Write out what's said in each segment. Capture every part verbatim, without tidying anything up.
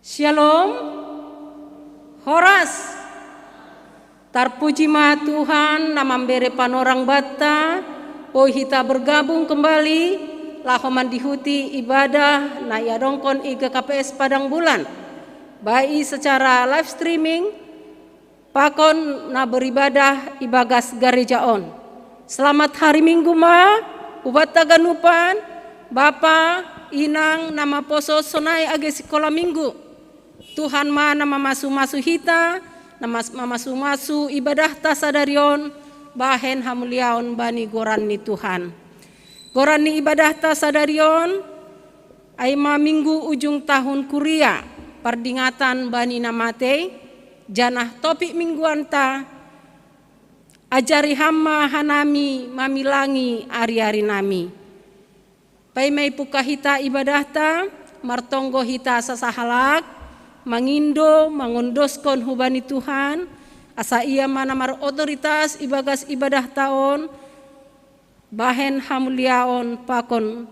Shalom. Horas. Tarpuji ma Tuhan na mambere panorang banta, boi hita bergabung kembali laho mandihuti ibadah na iadongkon i G K P S Padang Bulan, baik secara live streaming pakon na beribadah ibagas gareja on. Selamat hari Minggu ma, hubanta ganupan, bapa, inang, na maposo sonai age sikola Minggu. Tuhan ma na mamasu-masu hita, na mas-, mamasu-masu ibadahta sadari on, bahen hamuliaon bani goran ni Tuhan. Goran ni ibadahta sadari on, ai ma Minggu ujung tahun kuria, pardingatan bani na matei, janah topik mingguanta, ajari Ham ma hanami mamilangi ari-ari nami. Paima ipungkah hita ibadahta, martonggo hita sasahalak, mangindo, mangondoskon hubani Tuhan, asa Ia ma na marotoritas ibagas ibadahta on, bahen hamuliaon pakon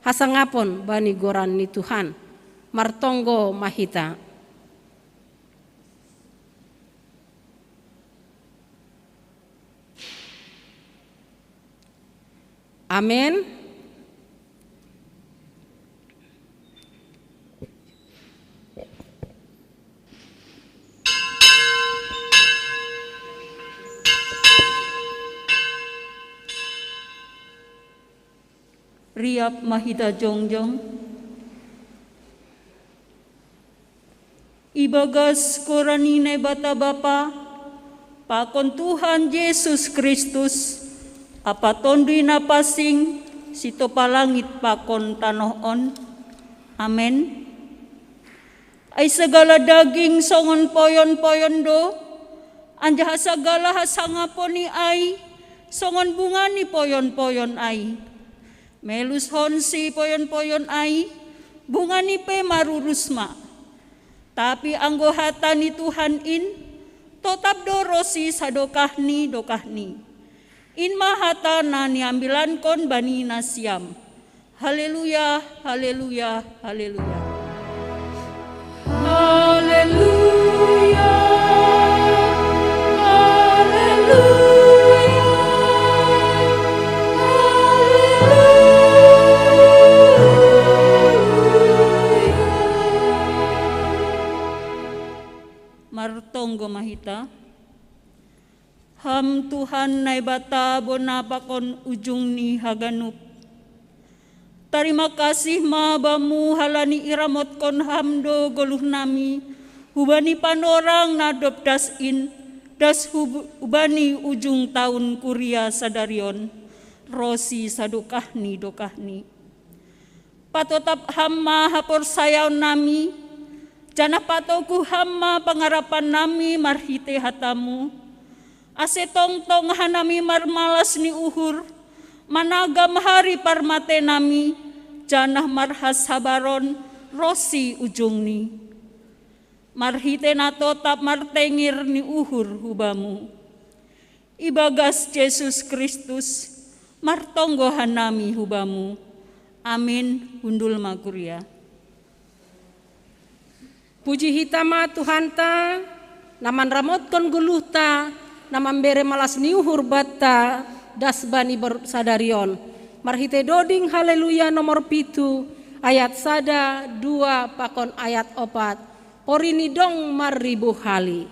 hasangapon bani goran ni Tuhan. Martonggo ma hita. Amen. Riap ma hita jongjong. Ibagas goran ni Naibata Bapa, pakon Tuhan Jesus Kristus, ampa Tonduy Na Pansing, sitopa langit pakon tanoh on. Amen. Ai sagala daging songon poyon-poyon do, anjaha sagala hasangaponni ai songon bunga ni poyon-poyon ai. Melushonsi poyon-poyon ai, bungani pe marurus ma. Tapi anggo hata ni Tuhan in, totap do ronsi sadokah ni dokahni. In ma hata na niambilankon bani nasiam. Haleluya, haleluya, haleluya. Haleluya, haleluya, haleluya. Martonggo ma hita. Ham Tuhan Naibata bona pakon ujung ni haganup. Tarima kasih ma Bamu halani iramotkon Ham do goluh nami, hubani panorang na dob das in, das hub-, hubani ujung tahun kuria sadari on, ronsi sadokah ni dokahni. Patotap Ham ma haporsayaon nami, janah patoguh Ham ma pangarapan nami marhitei hata-Mu, ase tongtong hanami marmalas ni uhur, managam hari parmatei nami, janah marhasabaron ronsi ujungni. Marhitei na totap martengir ni uhur hu Bamu. Ibagas Jesus Kristus, martonggo hanami hu Bamu. Amin. Hundul ma kuria. Puji hita ma Tuhanta, na manramotkon goluhta, na mambere malas ni uhur banta, das bani ber-, sadari on. Marhitei doding Haleluya nomor pitu, ayat sada, dua, pakon ayat opat. Porini dong marribu hali.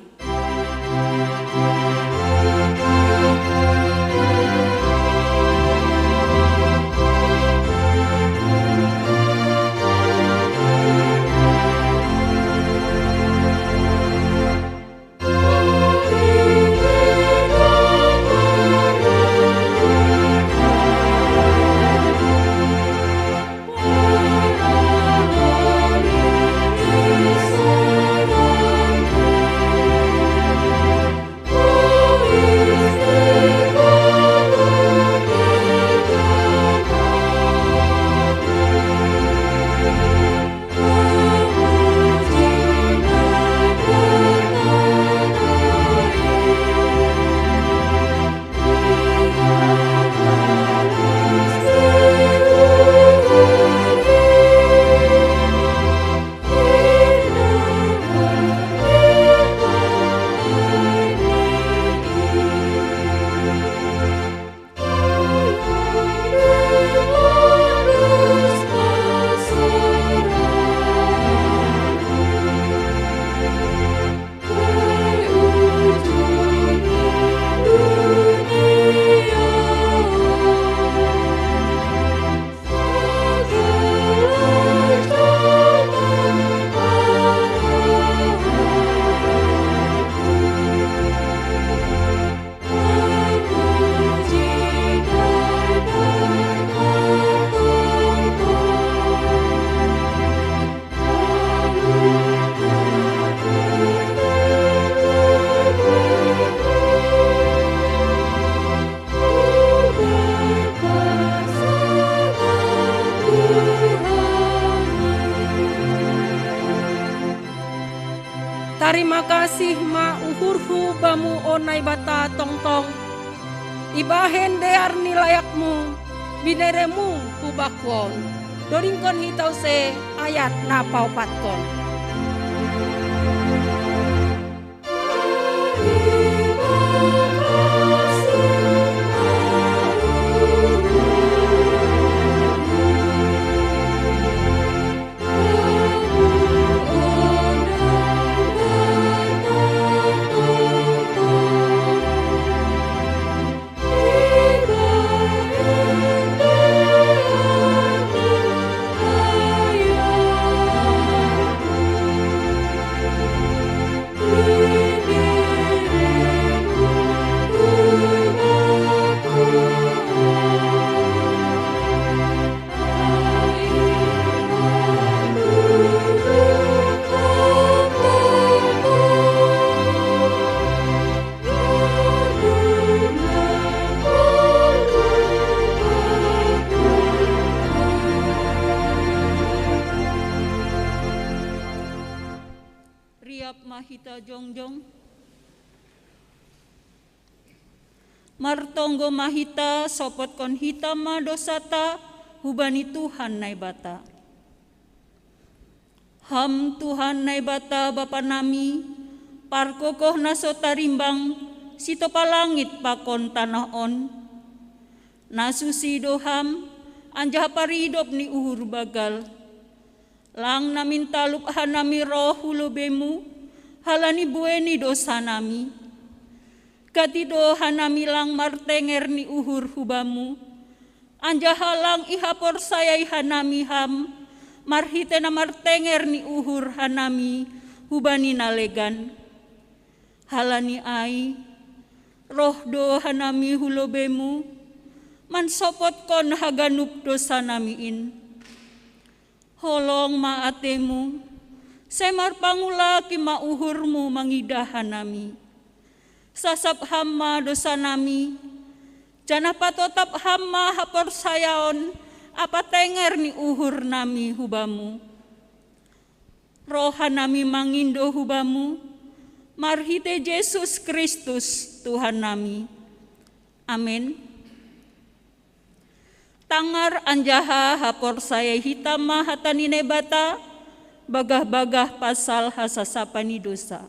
Tarima kasih ma uhurhu Bamu, o Naibata tongtong. Ibahen dear ni layakmu, bineremu hubakuon. Dodingkon hita use ayat na paopatkon. Riap ma hita jongjong. Martonggo ma hita, sopotkon hita ma dosata hubani Tuhan Naibata. Ham Tuhan Naibata Bapa nami, pargogoh na so tarimbang sitopa langit pakon tanoh on. Na susi do Ham, anjaha paridop ni uhur banggal. Lang namin talup hanami roh hu lobei-Mu, halani buei ni dosa nami. Gati do hanami lang martenger ni uhur hu Bamu, anjaha lang ihaporsayai hanami Ham, marhitei na martenger ni uhur hanami hubani na legan. Halani ai, roh do hanami hu lobei-Mu, mansopotkon haganup dosa nami in. Holong ma atei-Mu, sai marpangulaki ma uhur-Mu mangidah hanami. Sasap Ham ma dosa nami, janah patotap Ham ma haporsayaon ampa tenger ni uhur nami hu Bamu. Roh hanami mangindo hu Bamu, marhitei Jesus Kristus Tuhan nami. Amen. Tangar anjaha haporsayai hita ma hata ni Naibata, bagah-bagah pasal hasasapan ni dosa.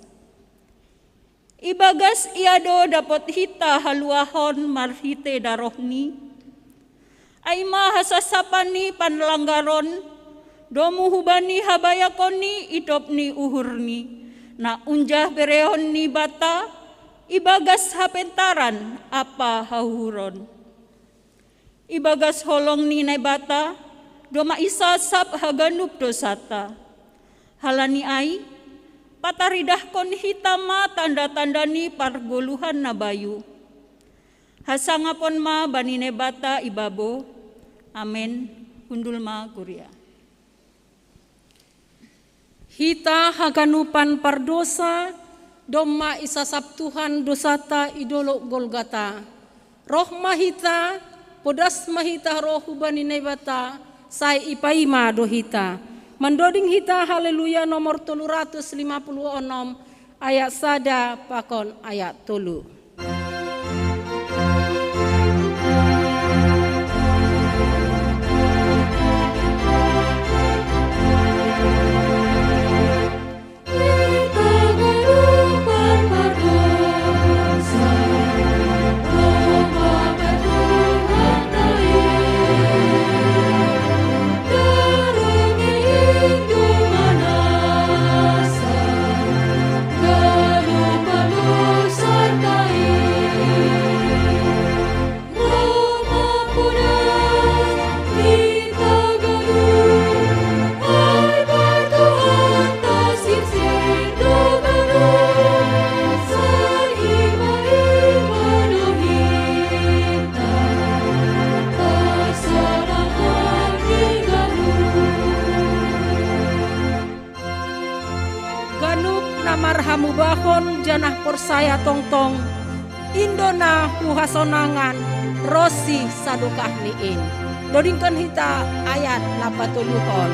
Ibagas Ia do dapot hita haluahon marhitei daroh-Ni. Ai ma hasasapan ni panlanggaron, domu hubani habayakon ni idop ni uhur-Ni, na unjah berehon Naibata, ibagas hapentaran ampa hahuhuron. Ibagas holong ni Naibata, domma isasap haganup dosanta. Halani ai, pataridahkon hita ma tanda-tanda ni pargoluhan na bayu. Hasangapon ma bani Naibata ibabo. Amen. Hundul ma kuria. Hita haganupan pardosa, domma isasap Tuhan dosanta i dolog Golgata. Roh ma hita, podas ma hita roh hubani Naibata, sai ipaima do hita. Mandoding hita Haleluya nomor tolu ratus lima puluh onom, ayat sada pakon ayat tolu. Ganup na marhamubahon janah porsaya tongtong, indona hu hasonangan ronsi sadokahni in. Dodingkon hita ayat na patoluhon.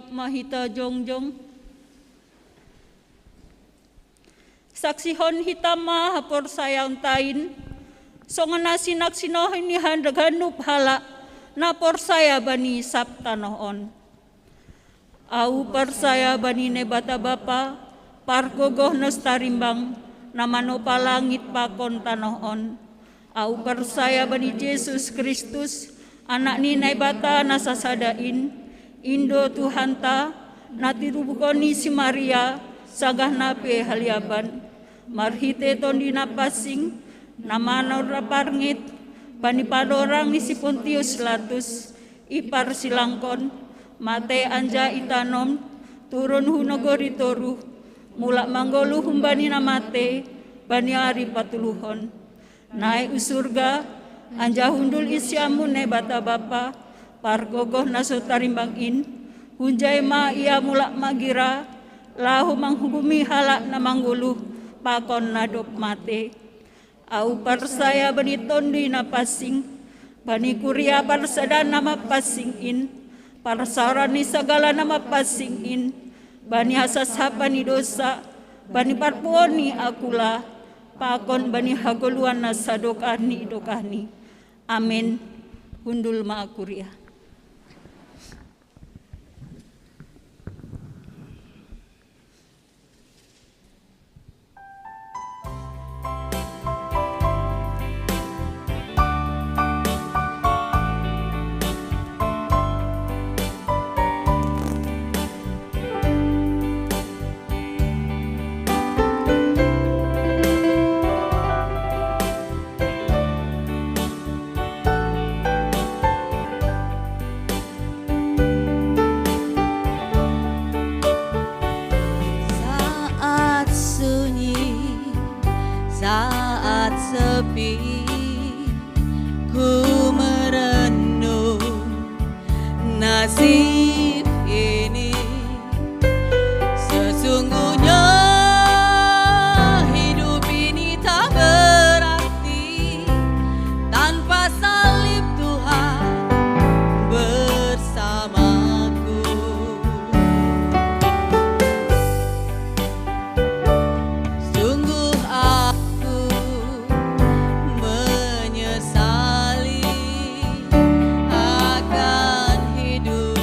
Mahita jongjong. Saksihon hita ma haporsayaon tain, songon na sinaksihon ni haganup halak na porsaya bani sab tanoh on. Ahu porsaya bani Naibata Bapa, pargogoh na so tarimbang, na manopa langit pakon tanoh on. Ahu porsaya bani Jesus Kristus, Anak ni Naibata na sasada in, in do Tuhanta, na tinubuhon ni si Maria, sanggah na pe haliaban. Marhite Tonduy Napansing, na manorang parngit, bani panorang ni si Pontius Latus, iparsilangkon, mate anjaha itanom, turun hu nagori toruh, mulak manggoluh humbani na mate, bani ari patoluhon. Naik hu surga, anjaha hundul i siamun Naibata Bapa, pargogoh na so tarimbang in, hunjai ma ia mulak magira, laho manghukumi halak na manggoluh, pakon na dob mate. Ahu porsaya bani Tonduy Napansing, bani kuria parsadaan na mapansing in, parsaoran ni sagala na mapansing in, bani hasasapan ni dousa, bani parpuhoon ni angkula, pakon bani hagoluhan na sadokah ni dokahni. Amen. Hundul ma kuria. Saat sunyi, saat sepi, ku merenung nasib ini. Sesungguhnya hidup ini tak berarti tanpa salib Tuhan bersamaku. Sungguh aku menyesali akan hidup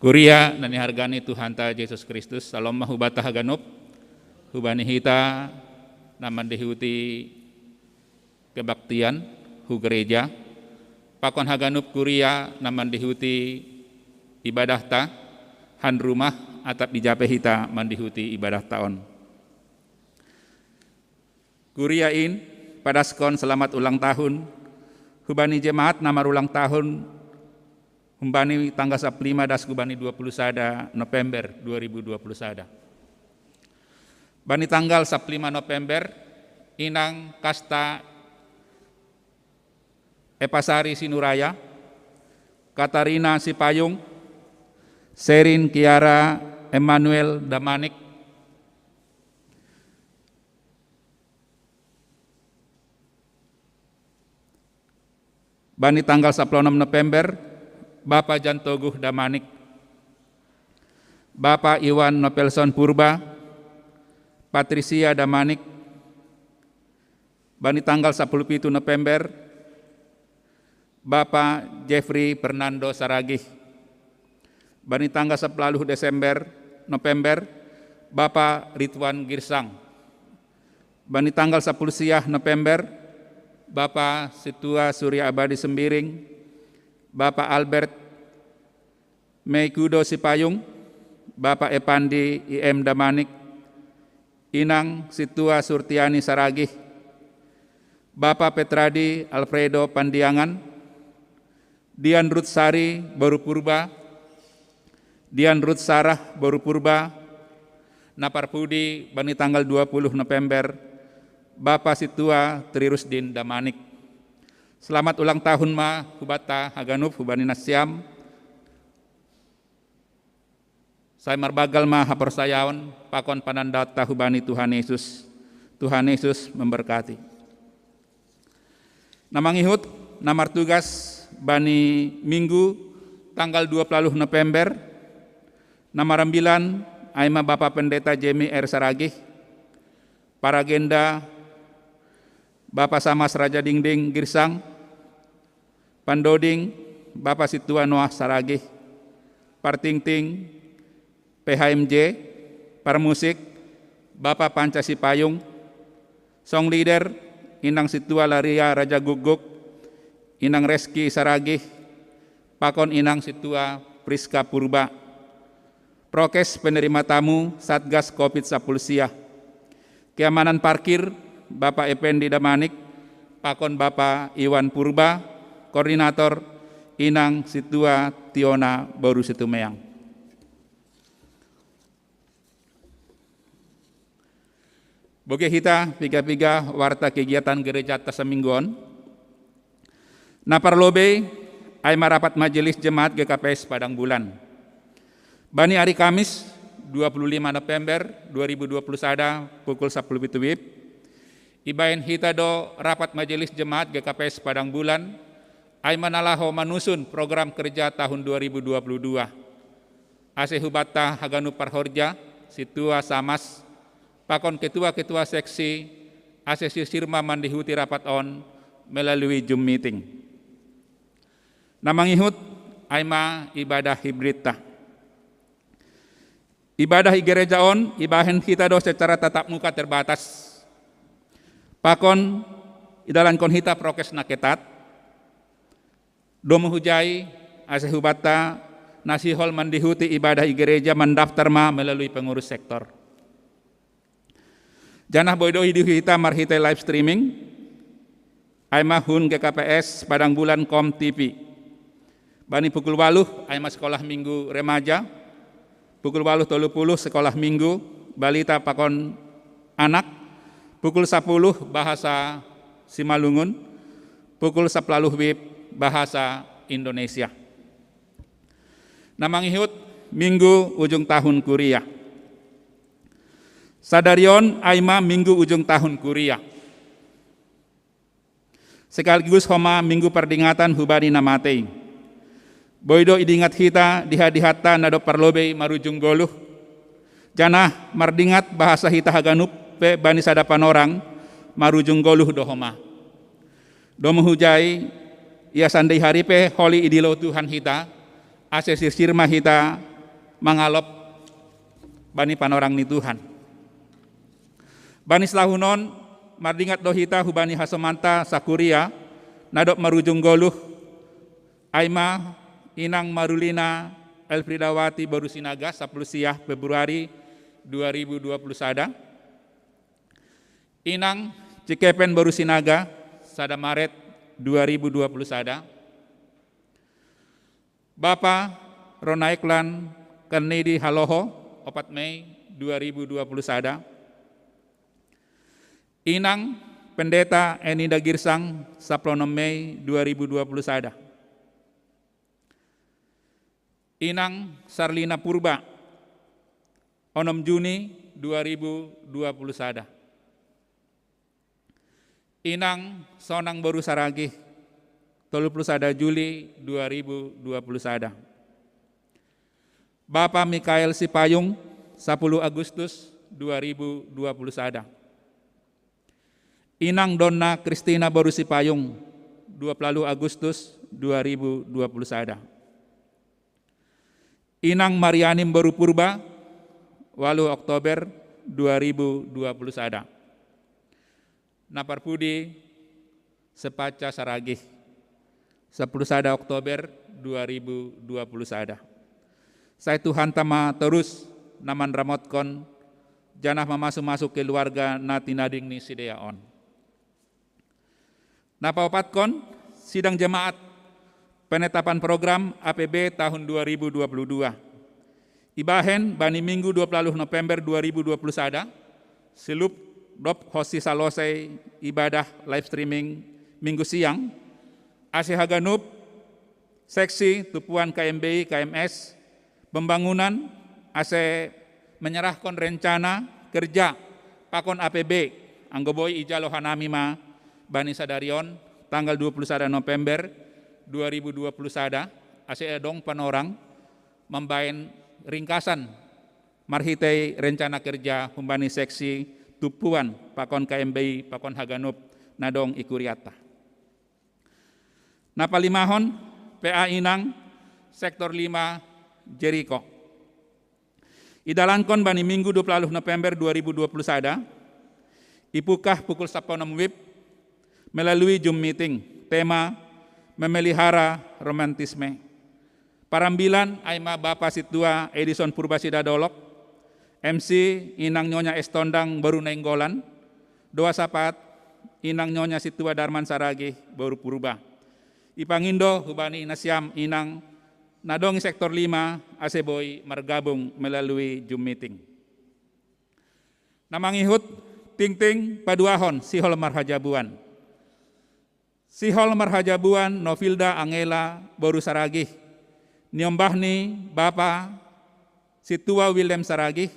Kuria na nihargani Tuhanta Jesus Kristus, salom ma hubata haganup, hubani hita na mandihuti kebaktian hu gereja, pakon haganup kuria na mandihuti ibadahta han rumah, atap ijape hita mandihuti ibadahta on. Kuria in padaskon selamat ulang tahun hubani jemaat na marulang tahun humbani tanggal sapuluh lima das hubani dua puluh sada November dua ribu dua puluh sada. Bani tanggal sapuluh lima November, inang Kasta Epasari Sinuraya, Katarina Sipayung, Serin Kiara Emmanuel Damanik. Bani tanggal sapuluh enam November, Bapa Jantoguh Damanik, Bapa Iwan Nopelson Purba, Patricia Damanik. Bani tanggal sapuluh pitu November, Bapa Jeffrey Fernando Saragih. Bani tanggal sapuluh Desember, November, Bapa Ridwan Girsang. Bani tanggal sapuluh siah November, Bapa Situa Surya Abadi Sembiring, Bapa Albert Meikudo Sipayung, Bapa Epandi I M Damanik, Inang Situa Surtiani Saragih, Bapa Petradi Alfredo Pandiangan, Dian Ruth Sari Boru Purba, Dian Ruth Sarah Boru Purba, na parpudi bani tanggal dua puluh November, Bapa Situa Tri Rusdin Damanik. Selamat ulang tahun ma hubata haganup hubani nasiam. Sai marbagal ma haporsayaon pakon panandata hubani Tuhan Yesus. Tuhan Yesus memberkati. Na mangihut, na martugas bani Minggu tanggal dua puluh November, na marambilan ai ma Bapa Pendeta Jemi R Saragih, paragenda Bapa Samas Raja Dingding Girsang, pandoding Bapa Situa Noah Saragih, partingting P H M J, parmusik Bapa Panca Sipayung, song leader Inang Situa Laria Raja Guguk, Inang Reski Saragih, pakon Inang Situa Priska Purba. Prokes penerima tamu Satgas Covid sapuluh siah. Keamanan parkir, Bapa Ependi Damanik, pakon Bapa Iwan Purba, koordinator Inang Situa Tiona Boru Situmeang. Boge hita piga-piga warta kegiatan gereja ta saminggu on. Na parlobei ai ma rapat majelis jemaat G K P S Padang Bulan. Bani ari Kamis dua puluh lima November dua ribu dua puluh sada pukul sapuluh pitu wib, ibaen hita do rapat majelis jemaat G K P S Padang Bulan, ai ma na laho manusun program kerja tahun dua ribu dua puluh dua. Ase hubata haganup parhorja, Situa Samas, pakon ketua-ketua seksi, ase sirsir ma mandihuti rapat on melalui Zoom meeting. Na mangihut ai ma ibadah hibrid ta. Ibadah i gereja on ibahen hita do secara tatap muka terbatas. Pakon idalankon hita prokes na ketat, domu hujai ase hubata na sihol mandihuti ibadah i gereja mandaftar ma melalui pengurus sektor. Janah boi do idihu hita marhitei live streaming, ai ma hun G K P S Padang Bulan kom T V. Bani pukul waluh ai ma sekolah minggu remaja, pukul waluh tolu puluh sekolah minggu balita pakon anak, pukul sapuluh bahasa Simalungun, pukul sapuluh wib bahasa Indonesia. Na mangihut minggu ujung tahun kuria. Sadari on ai ma minggu ujung tahun kuria. Sekaligus homa minggu pardingatan hubani na matei. Boi do idingat hita dihat-dihatta na dob parlobei marujung goluh. Janah mardingat bahasa hita haganup pe bani sada panorang marujung goluh do homa. Domu hujai ia sandei hari pe holi idilo Tuhan hita, ase sirsir ma hita Mangalop bani panorang ni Tuhan. Bani salahunon, mardingat do hita hubani hasomanta sakuria, na dob marujung goluh, ai ma Inang Marulina Elfridawati boru Sinaga, sapuluh siah Februari dua ribu dua puluh sada. Inang Cikepen boru Sinaga, sada Maret dua ribu dua puluh sada. Bapa Ronaiklan Kennedy Haloho, opat Mei dua ribu dua puluh sada. Inang Pendeta Enida Girsang, sapuluh onom Mei dua ribu dua puluh sada. Inang Sarlina Purba, onom Juni dua ribu dua puluh sada. Inang Sonang boru Saragih, tolu puluh sada Juli dua ribu dua puluh sada. Bapa Mikael Sipayung, sapuluh Agustus dua ribu dua puluh sada. Inang Donna Kristina boru Sipayung, dua puluh Agustus dua ribu dua puluh sada. Inang Marianim boru Purba, waluh Oktober dua ribu dua puluh sada. Na parpudi Sepaca Saragih, sapuluh sada Oktober dua ribu dua puluh sada. Sai Tuhanta ma torus na manramotkon janah mamasu-masu keluarga na tinading ni sidea on. Na paopatkon, sidang jemaat penetapan program A P B tahun dua ribu dua puluh dua. Ibahen bani Minggu dua puluh November dua ribu dua puluh sada, silup dob hos sisalosei ibadah live streaming Minggu siang, ase haganup seksi, tupuan K M B I, K M S, pembangunan, ase menyerahkon rencana kerja pakon A P B, anggo boi ijalo hanami ma bani sadari on, tanggal dua puluh sada November dua ribu dua puluh sada, ase adong panorang mambahen ringkasan marhitei rencana kerja humbani seksi, tupuan pakon K M B I, pakon haganup na adong i kurianta. Na palimahon, P A Inang, sektor lima, Jeriko. Idalankon bani Minggu dua puluh November dua ribu dua puluh sada, ipukah pukul sapuluh onom WIB melalui Zoom meeting, tema memelihara romantisme. Parambilan ai ma Bapa Sintua Edison Purbasida Dolok, M C Inang Nyonya Estondang boru Nainggolan, doa sapaat Inang Nyonya Sintua Darman Saragih boru Purba. Ipangindo hubani nasiam inang na adong i sektor lima ase boi margabung melalui Zoom meeting. Na mangihut, tingting paduahon sihol marhajabuan. Sihol marhajabuan Novilda Angela boru Saragih, niombah ni Bapa Sintua William Saragih,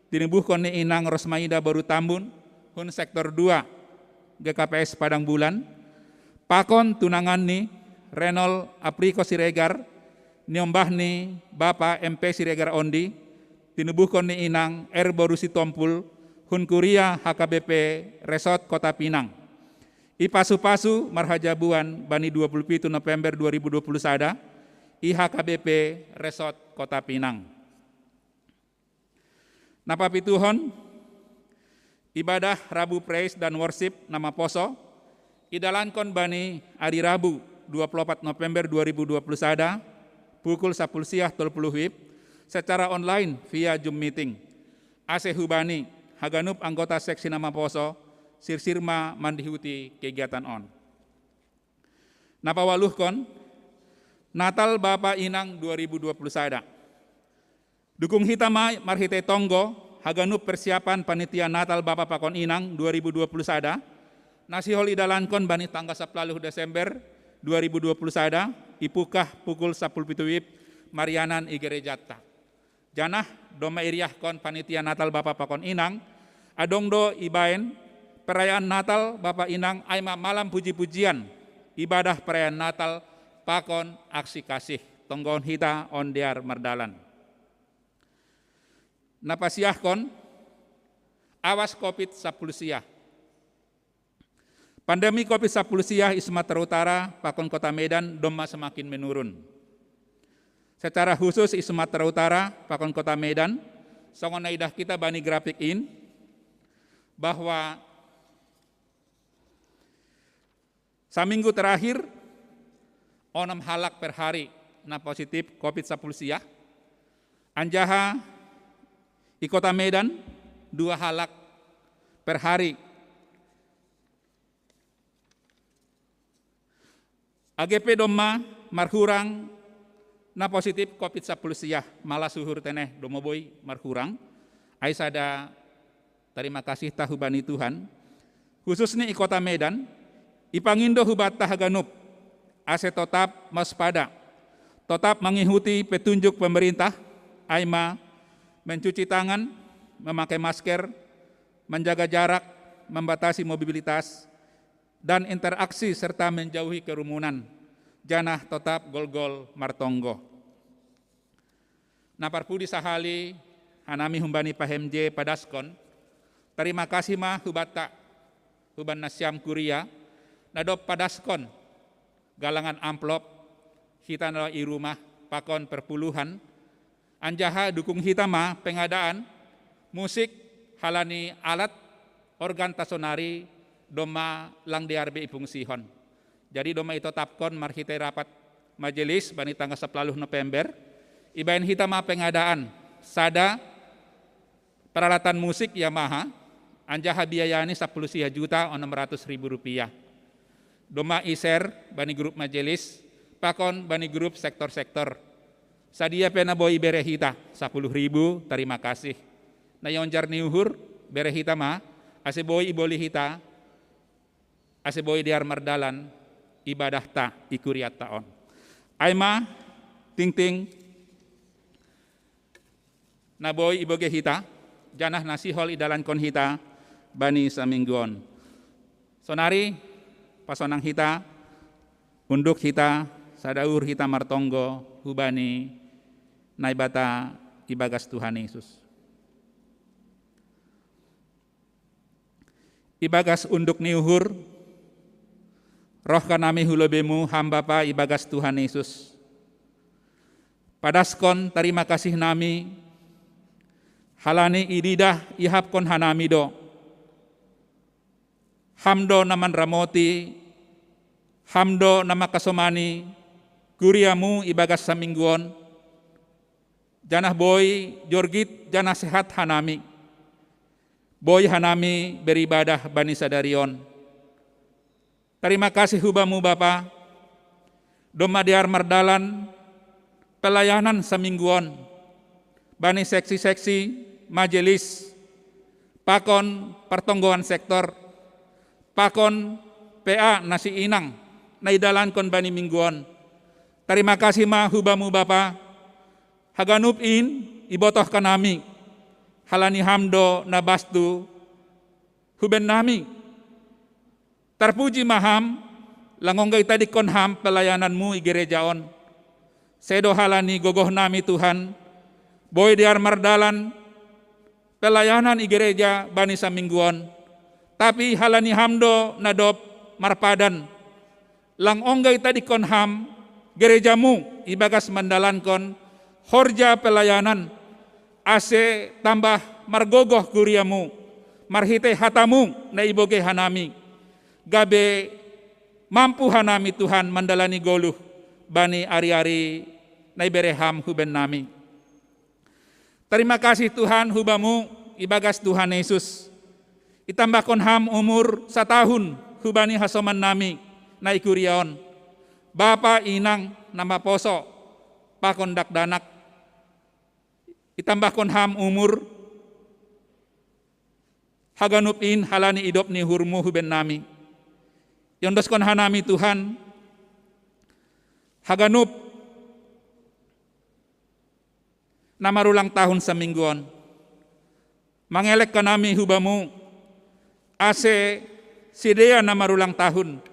tinubuhkon ni Inang Rosmaida boru Tambun, hun sektor dua, G K P S Padang Bulan, pakon tunanganni Renol Apriko Siregar, niombah ni Bapa M P Siregar Ondi, tinubuhkon ni Inang R boru Sitompul, hun kuria H K B P Resort Kota Pinang. Ipasu-pasu marhajabuan bani dua puluh pitu November dua ribu dua puluh sada, i H K B P Resort Kota Pinang. Na papituhon, ibadah Rabu Praise dan Worship na maposo, idalankon bani ari Rabu dua puluh opat November dua ribu dua puluh sada, pukul sapuluh siah tolu puluh WIB, secara online via Zoom meeting. Ase hubani haganup anggota seksi na maposo, sirsir ma mandihuti kegiatan on. Na paualuhkon, Natal Bapa Inang dua ribu dua puluh sada. Dukung hita ma marhitei tonggo haganup persiapan panitia Natal Bapa pakon Inang dua ribu dua puluh sada, na sihol idalankon bani tanggal sapuluh Desember dua ribu dua puluh sada, ipukah pukul sapuluh pitu WIB marianan i gerejanta. Janah domma iriahkon panitia Natal Bapa pakon Inang, adong do ibaen perayaan Natal Bapa Inang ai ma malam puji-pujian, ibadah perayaan Natal pakon aksi kasih. Tonggohon hita on dear mardalan. Na pasiahkon, awas covid sapuluh siah. Pandemi covid sapuluh siah i Sumatera Utara pakon Kota Medan domma semakin menurun. Secara khusus i Sumatera Utara, pakon Kota Medan, songon na idah hita bani grafik in, bahwa saminggu terakhir, onom halak per hari na positif covid sapuluh sia, anjaha i Kota Medan, dua halak per hari. Age pe domma marhurang na positif covid sapuluh sia, malah suhur tene domma boi marhurang. Ai sada tarima kasihta hubani Tuhan, khususni i Kota Medan, ipangindo hubanta haganup, ase totap waspada, totap mangihuti petunjuk pemerintah, ai ma mencuci tangan, memakai masker, menjaga jarak, membatasi mobilitas, dan interaksi serta menjauhi kerumunan, janah totap golgol martonggo. Na parpudi sahali hanami humbani P H M J padaskon, tarima kasih ma hubanta, huban nasiam kuria, na dob padaskon galangan amplop, hita na i rumah pakon perpuluhan, anjaha dukung hita ma pengadaan musik halani alat organ ta sonari domma lang dear be ipungsihon. Jadi domma itotapkon marhite rapat majelis bani tanggal sapuluh November, ibaen hita ma pengadaan sada peralatan musik Yamaha, anjaha biayani sapuluh sia juta onom ratus ribu rupiah. Domma i-share bani grup majelis, pakon bani grup sektor-sektor. Sadia pe na boi ibere hita, sapuluh ribu, tarima kasih. Na ionjar ni uhur, bere hita ma, ase boi iboli hita, ase boi dear mardalan ibadahta i kuriatta on. Ai ma, tingting na boi ibogei hita, janah na sihol idalankon hita bani saminggu on. Sonari pasonang hita, unduk hita, sada uhur hita martonggo hubani Naibata ibagas Tuhan Yesus. Ibagas unduk ni uhur, roh hanami hu lobeimu Ham Bapa ibagas Tuhan Yesus. Padaskon tarima kasih nami, halani ididah ihapkon hanami do. Ham do na manramoti, Ham do na mangkasomani kuriamu ibagas saminggu on, janah boi jorgit janah sehat hanami. Boi hanami beribadah bani sadari on. Tarima kasih hu Bamu Bapa, domma dear mardalan pelayanan saminggu on, bani seksi-seksi, majelis, pakon partonggoan sektor, pakon P A na siinang na idalankon bani minggu on. Tarima kasih ma hu Bamu Bapa, haganup in ibotoh hanami, halani Ham do na bastu hu bennami. Tarpuji ma Ham, lang ongga itadingkon Ham pelayananmu i gereja on. Sedo halani gogohnami Tuhan, boi dear mardalan pelayanan i gereja bani saminggu on. Tapi halani Ham do na dob marpadan, lang ongga itadingkon Ham gerejamu ibagas mandalankon horja pelayanan, ase tambah margogoh kuriamu marhitei hatamu na ibogei hanami, gabe mampu hanami Tuhan mandalani goluh bani ari-ari na ibere Ham hu bennami. Tarima kasih Tuhan hu Bamu ibagas Tuhan Yesus. Itambahkon Ham umur satahun hubani hasomannami na i kuria on. Bapa, inang, na maposo, pakon dakdanak. Itambahkon Ham umur haganup in halani idop ni uhurmu hu bennami. Iondoskon hanami Tuhan haganup na marulang tahun saminggu on. Mangelek hanami hu Bamu, ase sidea na marulang tahun,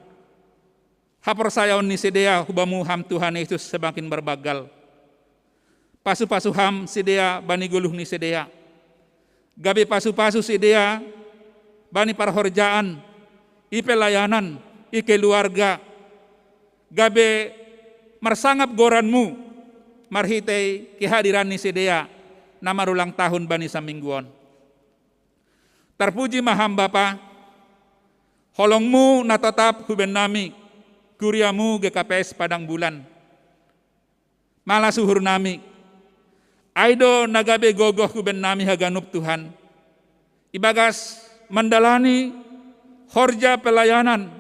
haporsayaon ni sidea hu Bamu Ham Tuhan Yesus semakin marbanggal. Pasu-pasu Ham sidea bani goluh ni sidea. Gabe pasu-pasu sidea bani parhorjaan, i pelayanan, i keluarga. Gabe marsangap goranmu, marhitei kehadiran ni sidea na marulang tahun bani saminggu on. Tarpuji ma Ham Bapa, holongMu na totap hu bennami, kuriaMu G K P S Padang Bulan. Malas uhurnami, ai do na gabe gogoh hu bennami haganup Tuhan, ibagas mandalani horja pelayanan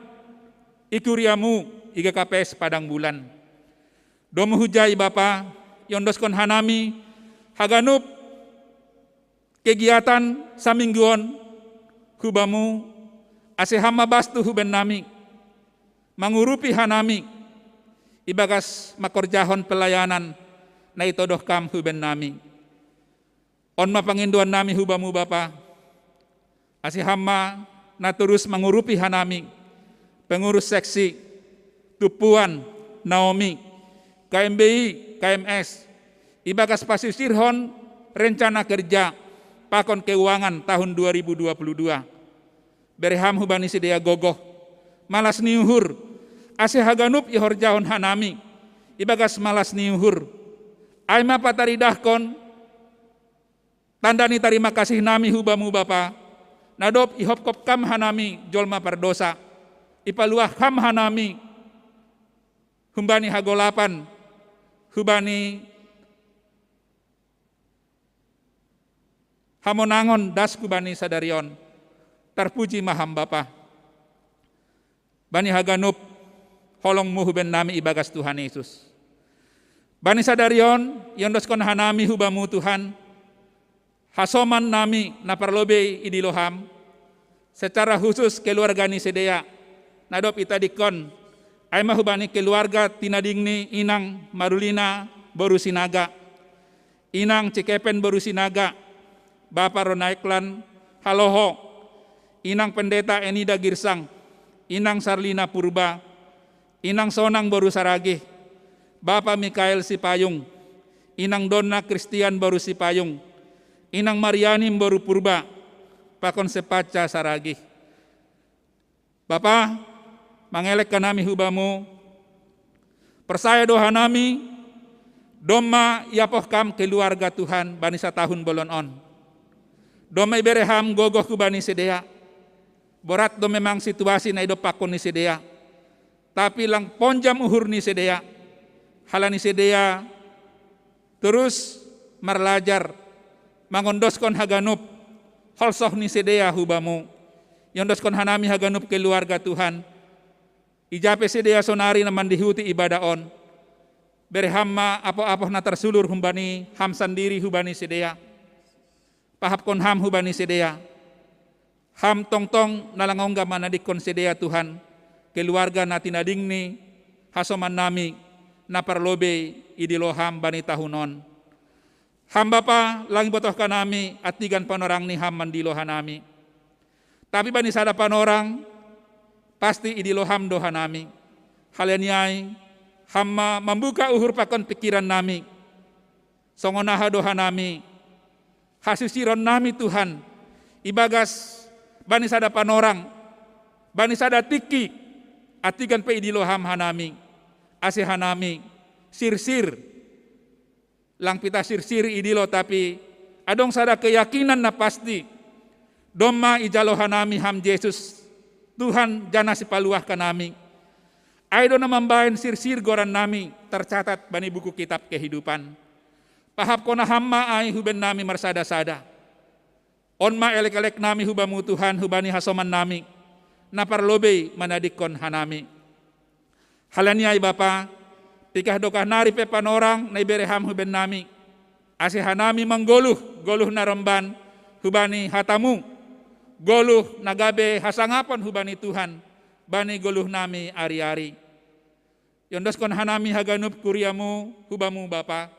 i kuriaMu i G K P S Padang Bulan. Domu hujai Bapa, iondoskon hanami haganup kegiatan saminggu on hu Bamu, ase Ham ma bastu hu bennami, mangurupi hanami ibagas mangkorjahon pelayanan na itodoh Kam hu bennami. On ma pangindoannami hu Bamu Bapa, ase Ham ma na torus mangurupi hanami, pengurus seksi, tumpuan, Naomi, K M B I, K M S, ibagas pasisirhon rencana kerja pakon keuangan tahun dua ribu dua puluh dua. Bere Ham hubani sidea gogoh, malas ni uhur, ase haganup ihorjahon hanami ibagas malas ni uhur, ai ma pataridahkon tanda ni tarima kasihnami hu Bamu Bapa, na dob ihopkop Kam hanami jolma pardosa, ipaluah Ham hanami humbani hagolapan, hubani hamonangon das hubani sadari on. Tarpuji ma Ham Bapa, bani haganup holongMu hu bennami ibagas Tuhan Yesus. Bani sadari on iondoskon hanami hu Bamu Tuhan, hasomannami na parlobei idilo Ham, secara khusus keluarga ni sidea na dob itadingkon, ai ma hubani keluarga tinading ni inang Marulina boru Sinaga, inang Cikepen boru Sinaga, Bapa Ronaiklan Haloho, inang Pendeta Enida Girsang, inang Sarlina Purba, inang Sonang boru Saragih, Bapa Mikael Sipayung, inang Donna Kristian boru Sipayung, inang Mariani boru Purba, pakon sepaca Saragih. Bapa, mangelek hanami hu Bamu, persaya do hanami, domma iapoh Kam keluarga Tuhan bani satahun bolon on. Domma ibere Ham gogoh hubani sidea. Borat do memang situasi na idompakkon ni sidea, tapi lang ponjam uhur ni sidea, halani sidea torus marlajar mangondoskon haganup holsoh ni sidea hu Bamu. Iondoskon hanami haganup keluarga Tuhan, ija pe sidea sonari na mandihuti ibadah on, bere Ham ma apoh-apoh na tarsulur humbani Ham sandiri hubani sidea. Pahapkon Ham hubani sidea, Ham tongtong na lang ongga manadingkon sidea Tuhan, keluarga na tinading ni hasomannami na parlobei idilo Ham bani tahun on. Ham Bapa, lang ibotoh hanami antigan panorang ni Ham mandilo hanami. Tapi bani sada panorang, pasti idilo Ham do hanami. Halani ai, Ham ma mambuka uhur pakon pingkirannami. Songon aha do hanami hasisironnami Tuhan, ibagas bani sada panorang, bani sada tingki, antigan pe idilo Ham hanami, ase hanami sirsir, lang pitah sirsir idilo, tapi adong sada keyakinan na pasti, domma ijalo hanami Ham Jesus, Tuhan, janah Sipaluah hanami. Ai do na mambahen sirsir gorannami tarcatat bani buku kitab kehidupan. Pahapkon Ham ma ai hu bennami marsada-sada. On ma elek-eleknami hu Bamu Tuhan, hubani hasomannami na parlobei manadingkon hanami. Halani ai Bapa, piga dokah nari pe panorang na ibere Ham hu bennami, ase hanami manggoluh goluh na romban hubani hataMu, goluh na gabe hasangapon hubani Tuhan bani goluhnami ari-ari. Iondoskon hanami haganup kuriaMu hu Bamu Bapa.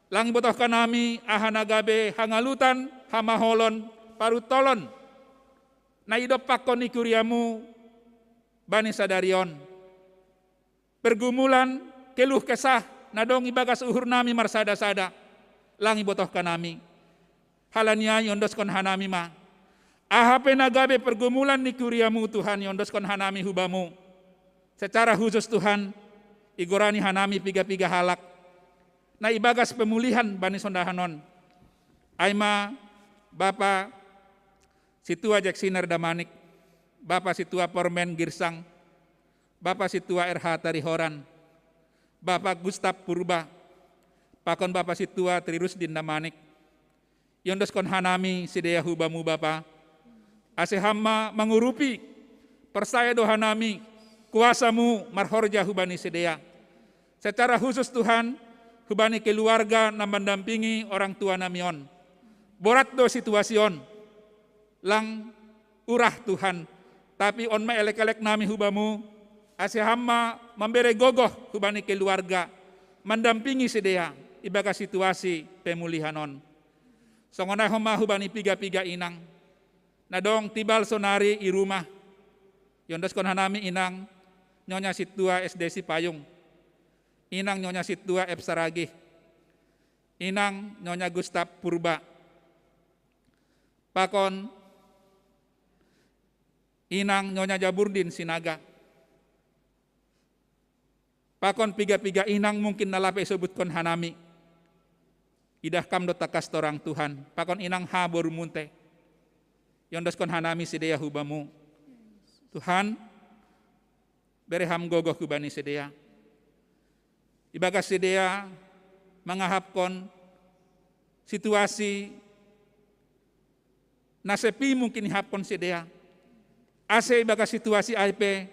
Lang ibotoh hanami aha na gabe hangalutan, hamaholon, paruntolon na idompakkon ni kuriaMu bani sadari on. Pergumulan, keluh kesah na adong ibagas uhurnami marsada-sada, lang ibotoh hanami. Halani ai iondoskon hanami ma aha pe na gabe pergumulan ni kuriaMu Tuhan, iondoskon hanami hu Bamu. Secara khusus Tuhan, igorani hanami piga-piga halak. Na ibagas pemulihan bani sondahanon, ai ma Bapa Situa Jeksiner Damanik, Bapa Situa Pormen Girsang, Bapa Situa R H Tarihoran, Bapa Gustap Purba, pakon Bapa Situa Trirusdin Damanik, iondoskon hanami sidea hubamu Bapa, ase ham ma mangurupi, porsaya do hanami kuasamu marhorja hubani sidea. Secara khusus Tuhan, hubani keluarga na mandampingi orang tua nami on. Borat do situasi on, lang urah Tuhan, tapi on ma elek-elek nami hubamu, ase ham ma mambere gogoh hubani keluarga, mandampingi sidea ibagas situasi pemulihan on. Songon ai homa hubani piga-piga inang na dong tibal sonari i rumah, iondoskon hanami inang Nyonya Situa S D Sipayung, inang Nyonya Situa F Saragih, inang Nyonya Gustap Purba, pakon inang Nyonya Jaburdin Sinaga, pakon piga-piga inang mungkin na lape isobutkon hanami. Idah kam do takas torang Tuhan, pakon inang ha boru munte, iondoskon hanami sidea hubamu. Tuhan, bere ham gogoh hubani sidea. Ibagas sidea mangahapkon situasi na sepi mungkin ihapkon sidea. Ase ibagas situasi ai pe,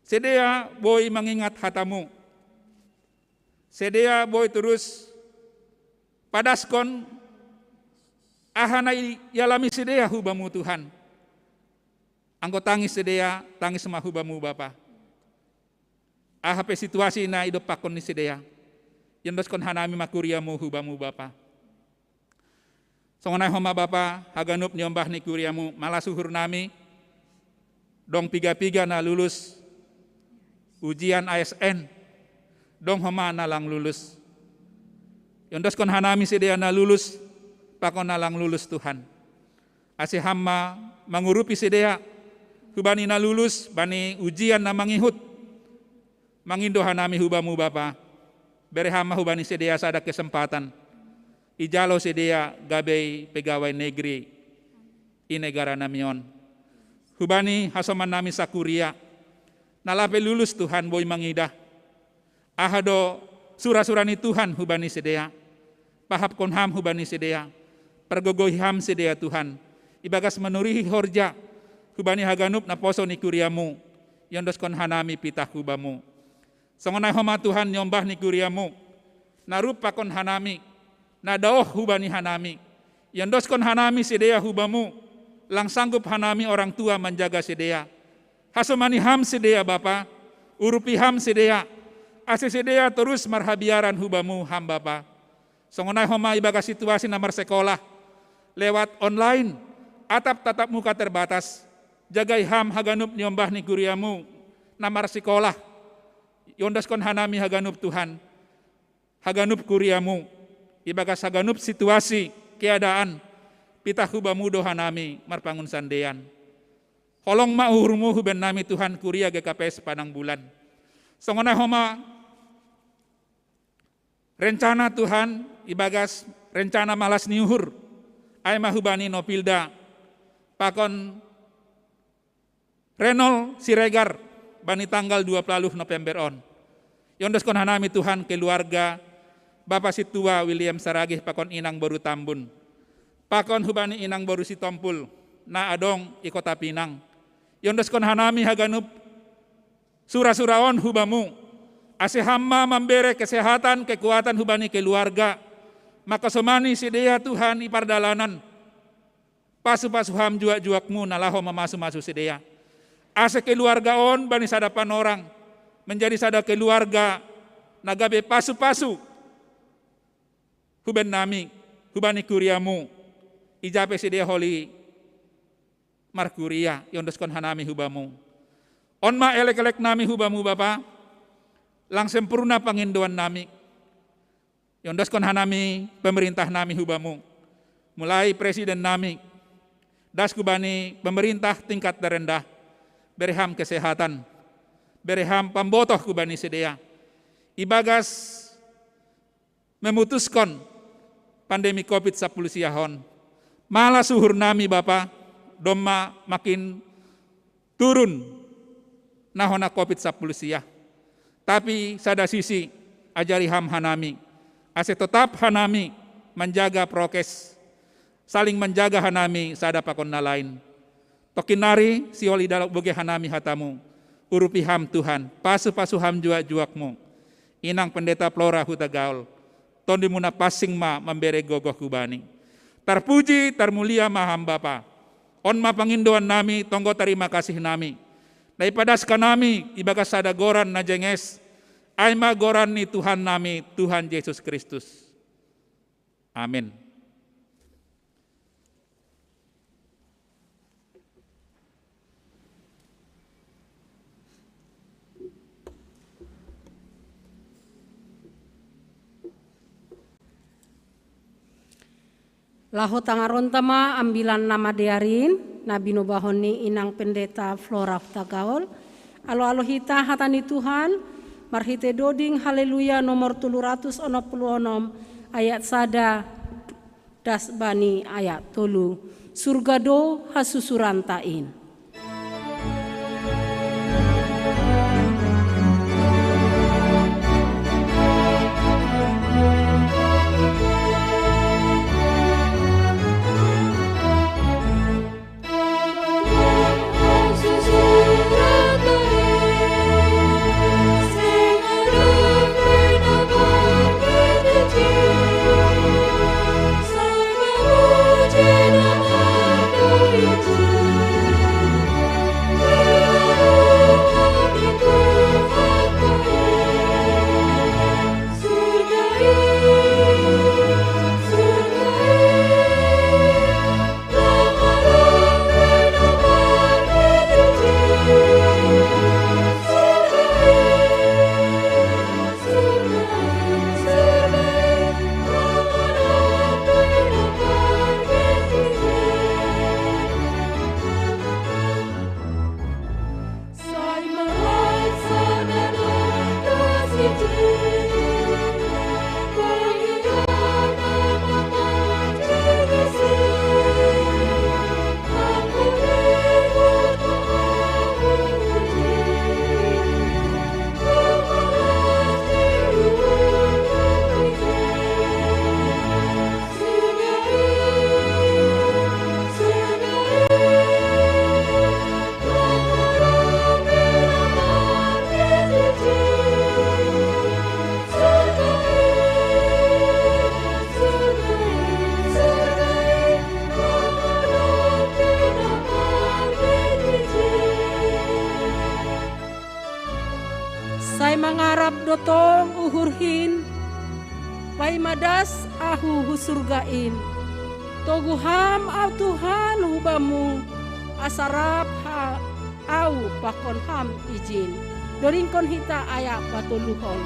sidea boi mangingat hatamu. Sidea boi torus padaskon aha na ialami sidea hubamu Tuhan. Anggo tangis sidea, tangis ma hubamu Bapa. Aha pe situasi na idompakkon ni sidea, iondoskon hanami ma kuriamu hubamu Bapa. Songon ai homa Bapa, haganup niombah ni kuriamu, malas uhur nami, dong piga-piga na lulus ujian A S N, dong homa na lang lulus. Iondoskon hanami sidea na lulus, pakon na lang lulus Tuhan. Ase ham ma mangurupi sidea, hubani na lulus bani ujian na mangihut. Mangindo hanami hubamu Bapa, bere ham ma hubani sidea sada kesempatan, ijalo sidea gabe pegawai negeri i negara nami on. Hubani hasoman nami sakuria, na lape lulus Tuhan boi mangidah aha do sura-sura ni Tuhan hubani sidea. Pahapkon ham hubani sidea, pargogohi ham sidea Tuhan, ibagas manurihi horja hubani haganup naposo ni kuriamu, iondoskon hanami pitah hubamu. Songon ai homa Tuhan niombah ni kuriamu, na rup pakon hanami, na daoh hubani hanami, iondoskon hanami sidea hubamu, lang sanggup hanami orang tua manjaga sidea. Hasomani ham sidea Bapa, urupi ham sidea, ase sidea torus marhabiaran hubamu ham Bapa. Songon ai homa ibagas situasi na marsekolah lewat online, atap tatap muka terbatas, jagai ham haganup niombah ni kuriamu na marsikolah. Iondoskon hanami haganup Tuhan, haganup kuriamu, ibagas haganup situasi keadaan, pitah hubamu do hanami marpangunsandean. Holong ma uhurmu huben nami Tuhan kuria G K P S Padang Bulan. Songon ai homa rencana Tuhan ibagas rencana malas ni uhur, ai ma hubani Nopilda pakon Renol Siregar bani tanggal dua puluh November on. Iondoskon hanami Tuhan keluarga Bapa Situa William Saragih pakon inang boru Tambun, pakon hubani inang boru Sitompul na adong i Kota Pinang. Iondoskon hanami haganup sura-sura on hubamu, ase ham ma mambere kesehatan kekuatan hubani keluarga, mangkasomani sidea Tuhan i pardalanan. Pasu-pasu ham juak-juakmu na laho mamasu-masu sidea, ase keluarga on bani sada panorang, menjadi sada keluarga na gabe pasu-pasu huben nami, hubani kuriamu, ija pe sidea holi markuria, iondoskon hanami hubamu. On ma elek-elek nami hubamu Bapa, lang sempurna pangindoan nami. Iondoskon hanami pemerintah nami hubamu, mulai presiden nami, das hubani pemerintah tingkat terendah, bere ham kesehatan, bere ham pambotoh hubani sidea. Ibagas memutuskon pandemi covid sapuluh siahon. Malah suhur nami Bapa, domma makin turun nahona covid sapuluh siah. Tapi sada sisi, ajari ham hanami, ase totap hanami manjaga prokes, saling manjaga hanami sada pakon na lain. Tokin nari sioli dalo boge hanami hatamu, urupi ham Tuhan, pasu-pasu ham juak-juakmu. Inang Pendeta Flora Hutagaol, tondimuna passing ma mambere gogoh hubani. Tarpuji, tarmulia ma ham Bapa. On ma pangindoan nami, tonggo tarima kasih nami. Naipadaskan nami ibagas sada goran na jenges, ai ma goran ni Tuhan nami, Tuhan Yesus Kristus. Amin. Laho tangaronta ma ambilan na madearin, na binobahon ni Inang Pendeta Flora Hutagaol. Alo-alo hita hata ni Tuhan, marhite doding Haleluya nomor tolu ratus onom puluh onom, ayat sada das bani ayat tolu. Surga do hasusuranta in. Sai mangarap do tong uhurhin, paima das ahu hu surga in. Togu ham au Tuhan hu bamu, asa rap ha au pakon ham ijin. Doringkon hita ayat patoluhon.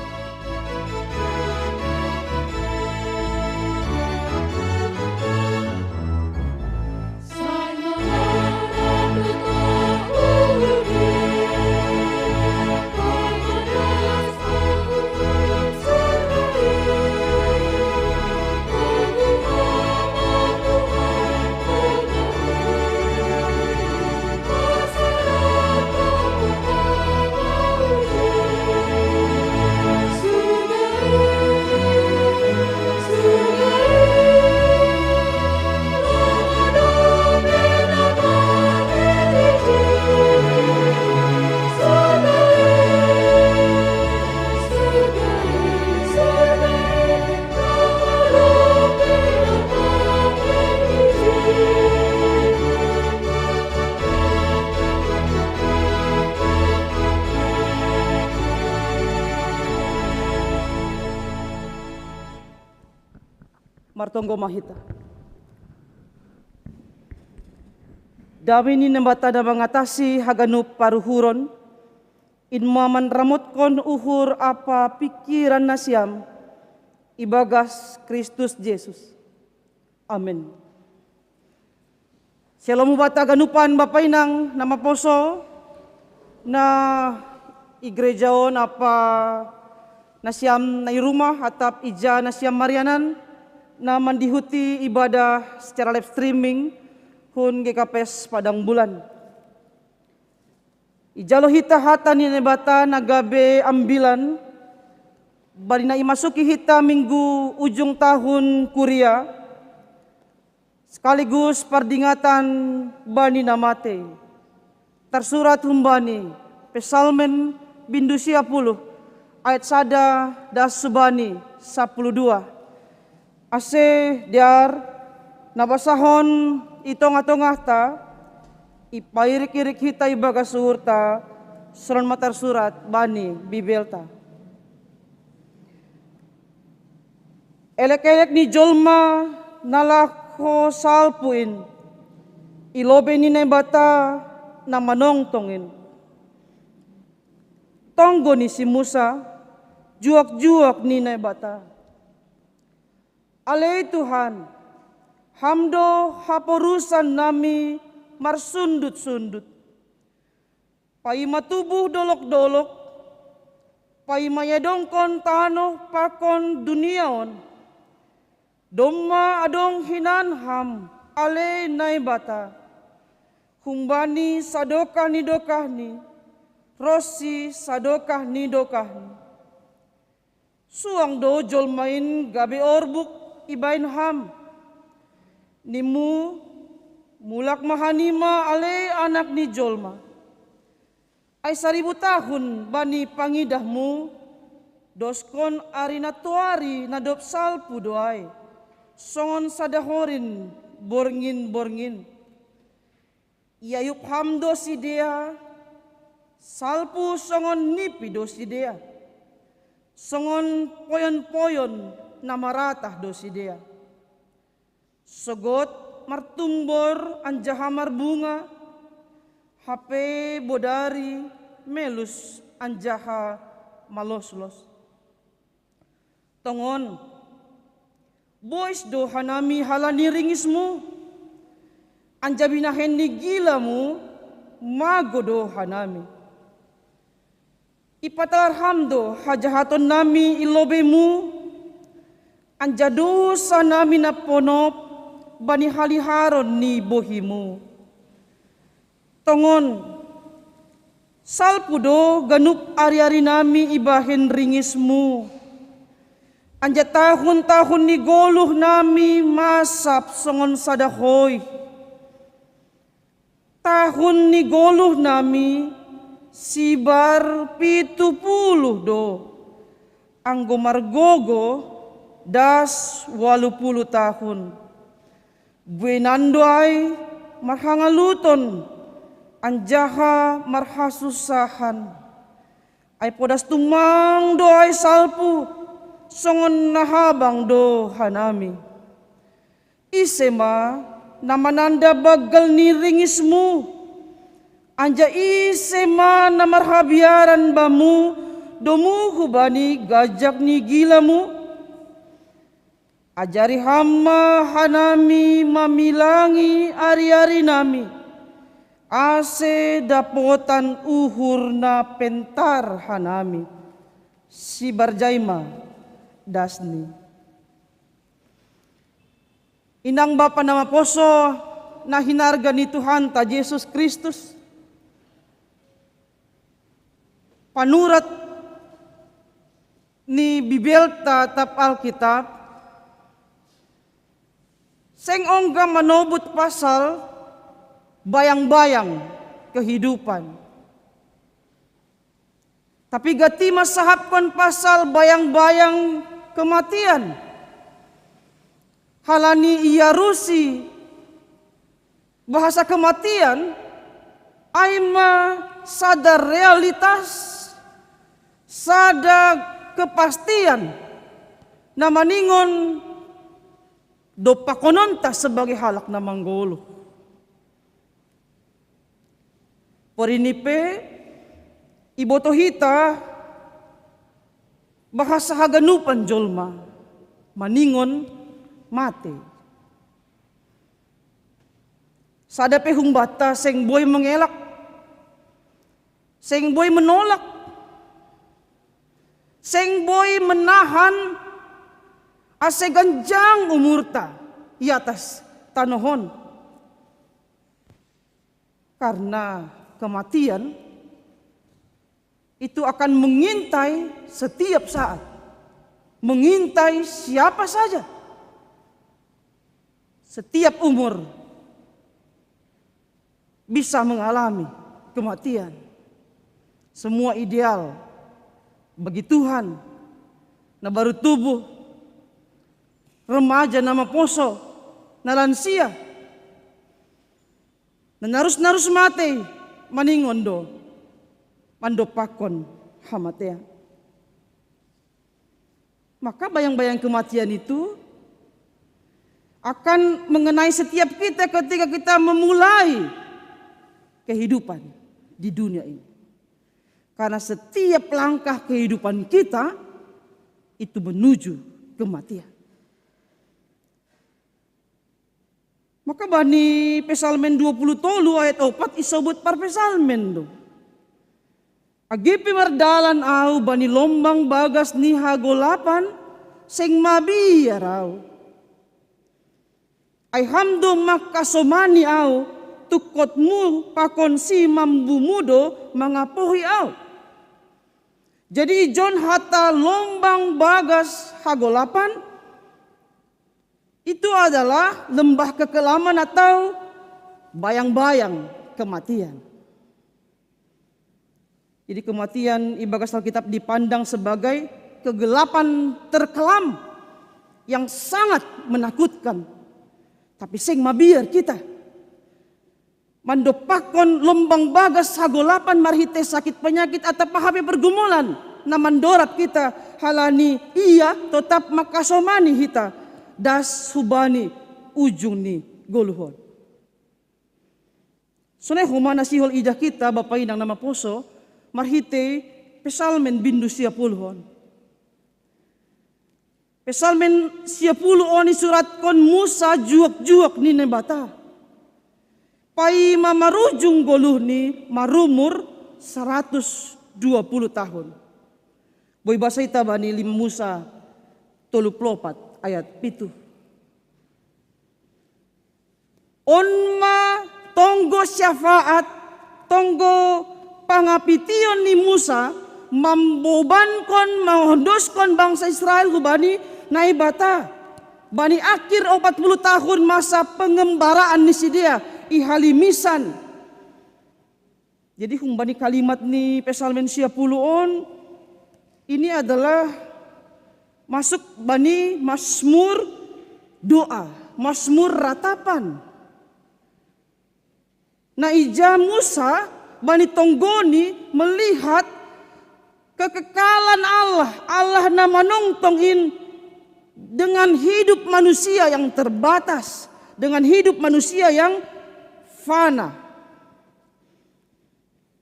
Martonggo ma hita. Dame ni Naibata na mangatasi haganup paruhuron, in ma manramotkon uhur ampa pingkiran nasiam ibagas Kristus Jesus. Amen. Shalom ubat haganupan Bapa Inang na maposo, na i gereja on ampa Nasiam nai rumah atap ija nasiam marianan na mandihuti ibadah secara live streaming hun G K P S Padang Bulan. Ijalo hita hata ni Naibata na gabe ambilan bani na imasuki hita minggu ujung tahun kuria, sekaligus pardingatan bani na mate. Tarsurat humbani Psalmen bindu sia puluh, ayat sada das subani sapuluh dua. Ase dear, na basahon i tongah-tongahta, ipairik-irik hita ibagas uhurta, sonon ma tarsurat bani Bibelta. Elek-elek ni jolma na laho salpu in, i lobei ni Naibata na manongtong in. Tonggo ni si Musa, juak-juak ni Naibata. Ale Tuhan, Ham do haporusan nami marsundut-sundut. Paima tubuh dolok-dolok, paima iadongkon tanoh pakon dunia on, domma adong hinan Ham, ale Naibata, humbani sadokah ni dokahni, ronsi sadokah ni dokahni. Suang do jolma in gabe orbuk ibahen Ham. Nimmu, mulak ma hanima ale anak ni jolma. Ai saribu tahun bani pangidahmu, doskon ari na toari na dob salpu do ai, songon sada horin borngin-borngin. Iayup Ham do sidea, salpu songon nipi do sidea, songon poyon-poyon na maratah do sidea. Sogot martumbor anjaha marbunga, hape bodari melus anjaha maloslos. Tongon, bois do hanami halani ringismu, anjaha binahen ni gilamu mago do hanami. Ipatalar Ham do hajahatonnami i lobeimu, anjaha dosanami na ponop bani haliharon ni bohimu. Tongon, salpu do ganup ari-arinami ibahen ringismu, anjaha tahun-tahun ni goluhnami masap songon sada hoi. Tahun ni goluhnami sibar pitu puluh do, anggo margogo das ualu puluh tahun. Bueinan do ai marhangaluton anjaha marhasunsahan. Ai podas tumang do ai salpu, songon na habang do hanami. Ise ma na mananda banggal ni ringismu? Anjaha ise ma na marhabiaran bamu domu hubani gajak ni gilamu? Ajari Ham ma hanami mamilangi ari-arinami, ase dapotan uhur na pentar hanami. Sibarjai ma dasni. Inang bapa na maposo na hinarga ni Tuhanta Jesus Kristus, panurat ni Bibelta atap Alkitab seng ongga manobut pasal bayang-bayang kehidupan. Tapi gati masahapkon pasal bayang-bayang kematian. Halani iarusi bahasa kematian ai ma sada realitas, sada kepastian na maningon dompakononta sebagai halak na manggoluh. Porini pe iboto hita bahasa haganupan jolma maningon mate. Sada pe humbanta seng boi mengelak, seng boi menolak, Seng boi menahan ase ganjang umurta i atas tanoh on. Karena kematian itu akan mengintai setiap saat, mengintai siapa saja. Setiap umur bisa mengalami kematian. Semua ideal bagi Tuhan, na baru tubuh, remaja, na maposo, na lansia, na narus-narus matei, maningon do mandompakkon hamatean. Maka bayang-bayang kematian itu akan mengenai setiap kita ketika kita memulai kehidupan di dunia ini. Karena setiap langkah kehidupan kita itu menuju kematian. Maka bani Psalmen dua puluh tolu ayat opat isobut parpsalmen do. Age pe mardalan au bani lombang bagas ni hagolapan, seng mabiar au. Ai Ham do mangkasomani au, tungkotmu pakon simambumu do mangapohi au. Jadi ijon hata lombang bagas hagolapan, itu adalah lembah kekelaman atau bayang-bayang kematian. Jadi kematian ibagas Alkitab dipandang sebagai kegelapan terkelam yang sangat menakutkan. Tapi seng mabiar kita mandompakkon lombang bagas hagolapan marhite sakit penyakit atau hape pergumulan na mandorab kita, halani Ia totap mangkasomani hita das hubani ujung ni goluh on. Sonai homa na sihol idah kita, bapa inang na maposo, marhite Psalmen bindu sia puluh on. Psalmen sia puluh on isuratkon Musa juak-juak ni Naibata. Paima marujung goluhni marumur saratus dua puluh tahun. Boi basa hita bani lima Musa tolu puluh opat ayat pitu. On ma tonggo syafaat, tonggo pangapition ni Musa, mambobankon, mangondoskon bangsa Israel hubani Naibata. Bani akhir opat puluh tahun masa pengembaraan ni sidea i halimisan. Jadi humbani kalimat ni Psalmen sia puluh on, ini adalah masuk bani Mazmur doa, Mazmur ratapan. Na ija Musa bani tonggoni melihat kekekalan Allah, Allah na manongtong in dengan hidup manusia yang terbatas, dengan hidup manusia yang fana.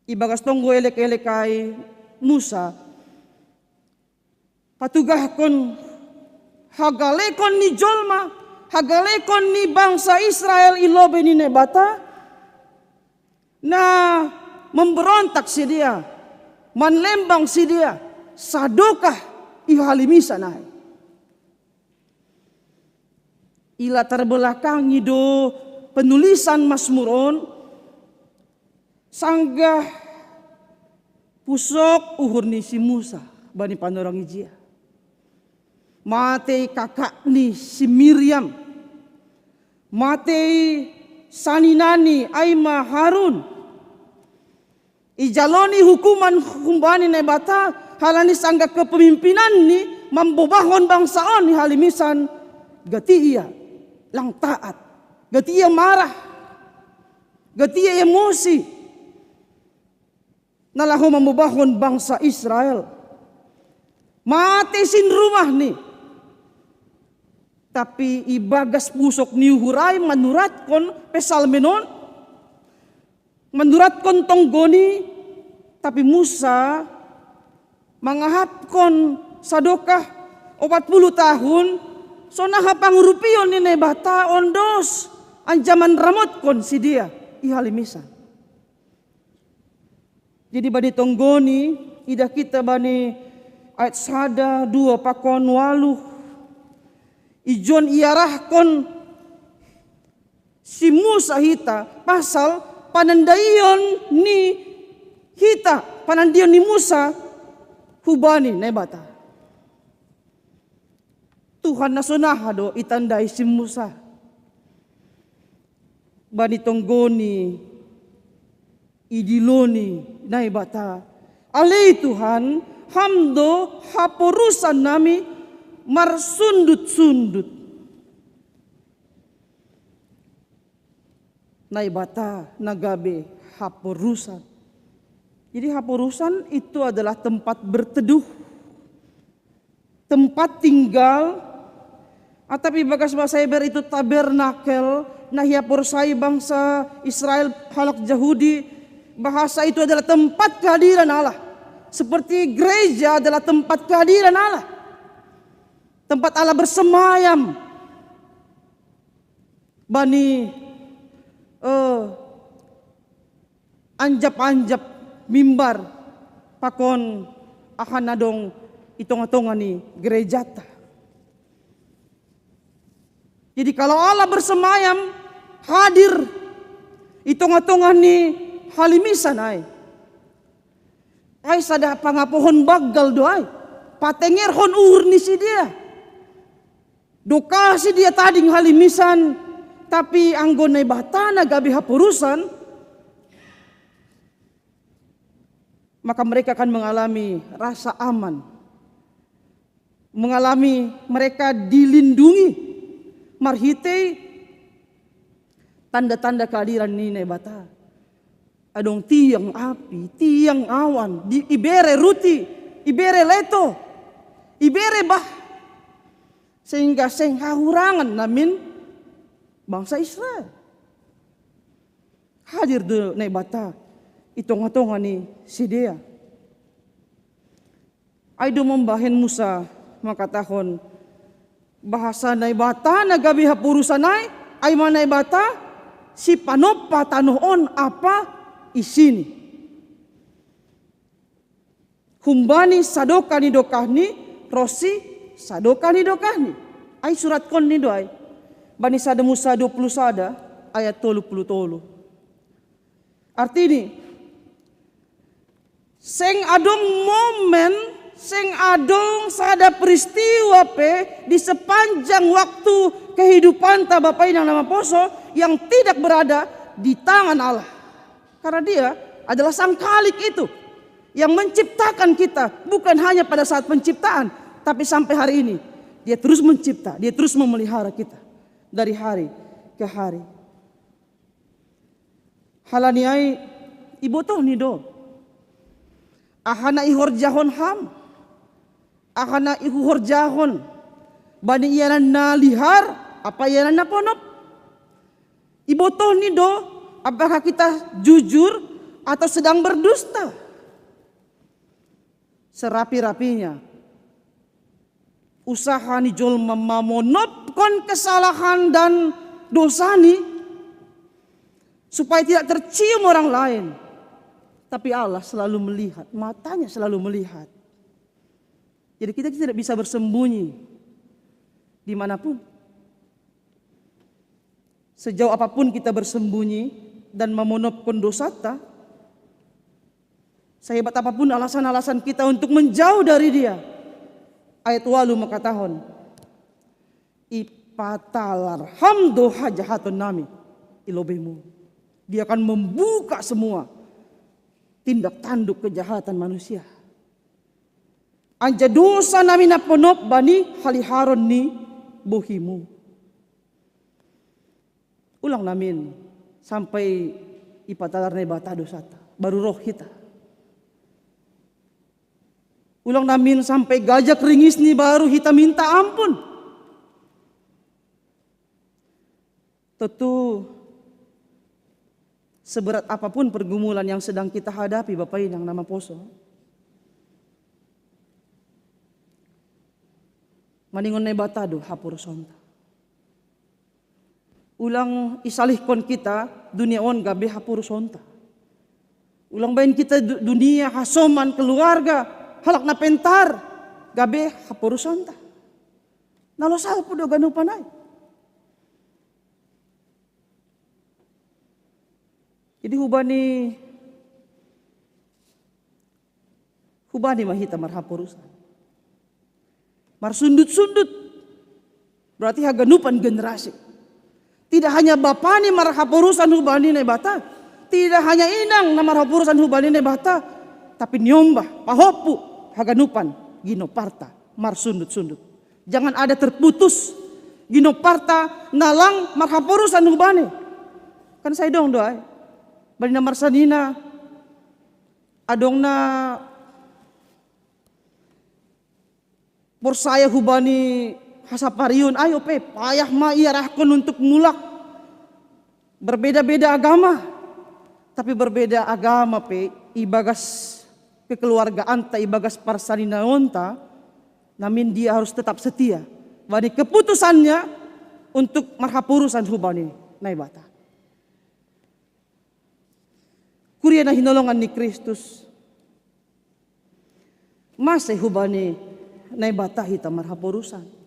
Ibagas tonggo elek-elek ai Musa patugahkon hagalekon ni jolma, hagalekon ni bangsa Israel i lobei ni Naibata, na memberontak sidea, manlembang sidea, sadokah i halimisan ai. Ilatar belakangi do penulisan Mazmur on, sanggah pusok uhur ni si Musa bani panorang ijia. Matei kakakni si Miriam, matei saninani ai ma Harun. Ijaloni hukuman humbani Naibata halani sanggah kepemimpinanni mambobahon bangsa on i halimisan. Gati ia lang taat, gati ia marah, gati ia emosi na laho mambobahon bangsa Israel. Matei sin rumahni. Tapi ibagas pusok ni uhur ai manuratkon Psalmen on, manuratkon tonggoni, tapi Musa mangahapkon sadokah opat puluh tahun, sonaha pangurupion ni Naibata ondos anjaman ramotkon sidea i halimisan. Jadi bani tonggoni idah kita bani Ayat sada, dua pakon walu. Ijon iarahkon si Musa hita pasal panandaion ni hita, panandaion ni Musa hubani Naibata. Tuhan na sonaha do itandai si Musa bani tonggoni, idiloni Naibata. Alai Tuhan, Ham do haporusan nami marsundut-sundut. Naibata na gabe haporusan. Jadi haporusan itu adalah tempat berteduh, tempat tinggal. Atap ibagas bahasa Heber itu tabernakel, na hiaporsai bangsa Israel halak Jahudi. Bahasa itu adalah tempat kehadiran Allah. Seperti gereja adalah tempat kehadiran Allah. Tempat Allah bersemayam. Bani eh, anjap-anjap mimbar pakon aha na adong i tonga-tonga ni gerejata. Jadi kalau Allah bersemayam, hadir i tonga-tonga ni halimisan ai. Ai sada pangapohon banggal do ai. Patengerhon uhur ni sidea. Dokasi dia tading halimisan, tapi anggo Naibata na gabe haporusan, maka mereka akan mengalami rasa aman. Mengalami mereka dilindungi marhitei tanda-tanda kehadiran ni Naibata. Adong tiang api, tiang awan, di, ibere ruti, ibere leto, ibere bah. Sehingga seng hahurangan namin bangsa Israel. Hadir do Naibata i tonga-tonga ni sidea. Ai do mambahen Musa mangkatahon, bahasa Naibata na gabe haporusan ai, ai ma Naibata sipanompa tanoh on ampa isini. Humbani sadokah ni dokahni ronsi sadokah ni dokahni. Ai suratkon ni do ai. Bani sada Musa dua puluh sada ayat tolu puluh tolu. Artini, seng adong momen, seng adong sada peristiwa pe di sepanjang waktu kehidupanta Bapa Inang na maposo yang tidak berada di tangan Allah. Karena Dia adalah Sang Khalik itu yang menciptakan kita, bukan hanya pada saat penciptaan, tapi sampai hari ini. Dia terus mencipta, Dia terus memelihara kita dari hari ke hari. Halani ai, ibotohni do aha na ihorjahon ham, aha na ihuhorjahon, bani ianan na lihar ampa ianan na ponop. Ibotohni do apakah kita jujur atau sedang berdusta. Serapi-rapinya usaha ni jolma mamonopkon kesalahan dan dosani supaya tidak tercium orang lain. Tapi Allah selalu melihat, matanya selalu melihat. Jadi kita tidak bisa bersembunyi dimanapun. Sejauh apapun kita bersembunyi dan mamonopkon dosata, sehebat apapun alasan-alasan kita untuk menjauh dari Dia, ayat walu mangkatahon, ipatalar Ham do hajahaton nami i lobeiMu. Dia akan membuka semua tindak tanduk kejahatan manusia. Anjaha dosa nami na ponop bani haliharon ni bohiMu. Ulang namin sampai ipatalar Naibata dosata, baru roh hita. Ulang namin sampai gajak ringisni baru hita minta ampun. Tentu seberat apapun pergumulan yang sedang kita hadapi, Bapa Inang na maposo, maningon Naibata do haporusonta. Ulang isalihkon kita dunia on gabe haporusonta. Ulang baen kita du-, dunia, hasoman, keluarga, halak na pentar. gabe haporusanta. Na losa pu do ganupan ai. Jadi hubani, hubani ma hita marhaporusan. Marsundut-sundut. Berarti haganupan generasi. Tidak hanya bapa ni marhaporusan hubani Naibata, tidak hanya inang na marhaporusan hubani Naibata, tapi niombah, pahopu, haganupan ginoparta marsundut-sundut. Jangan ada terputus ginoparta na lang marhaporusan hubani. Kan sai dong do ai. Bani na marsanina, adong na porsaya hubani hasaparion, ayo pe, payah ma iarahkon untuk mulak. Berbeda-beda agama, tapi berbeda agama pe ibagas kekeluargaanta, ibagas parsaninaonta, namin dia harus tetap setia bani keputusannya untuk marhaporusan hubani Naibata. Kuria na hinolongan ni Kristus, mase hubani Naibata hita marhaporusan.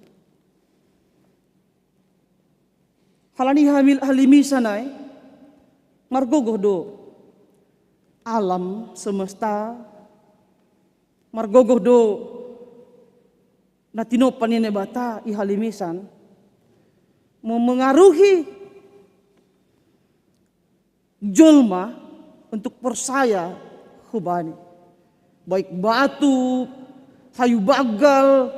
Halani hamil-, halimisan ai, margogoh do alam semesta, margogoh do na tinopa ni Naibata i halimisan, memengaruhi jolma untuk porsaya hubani. Baik batu, hayu bagal,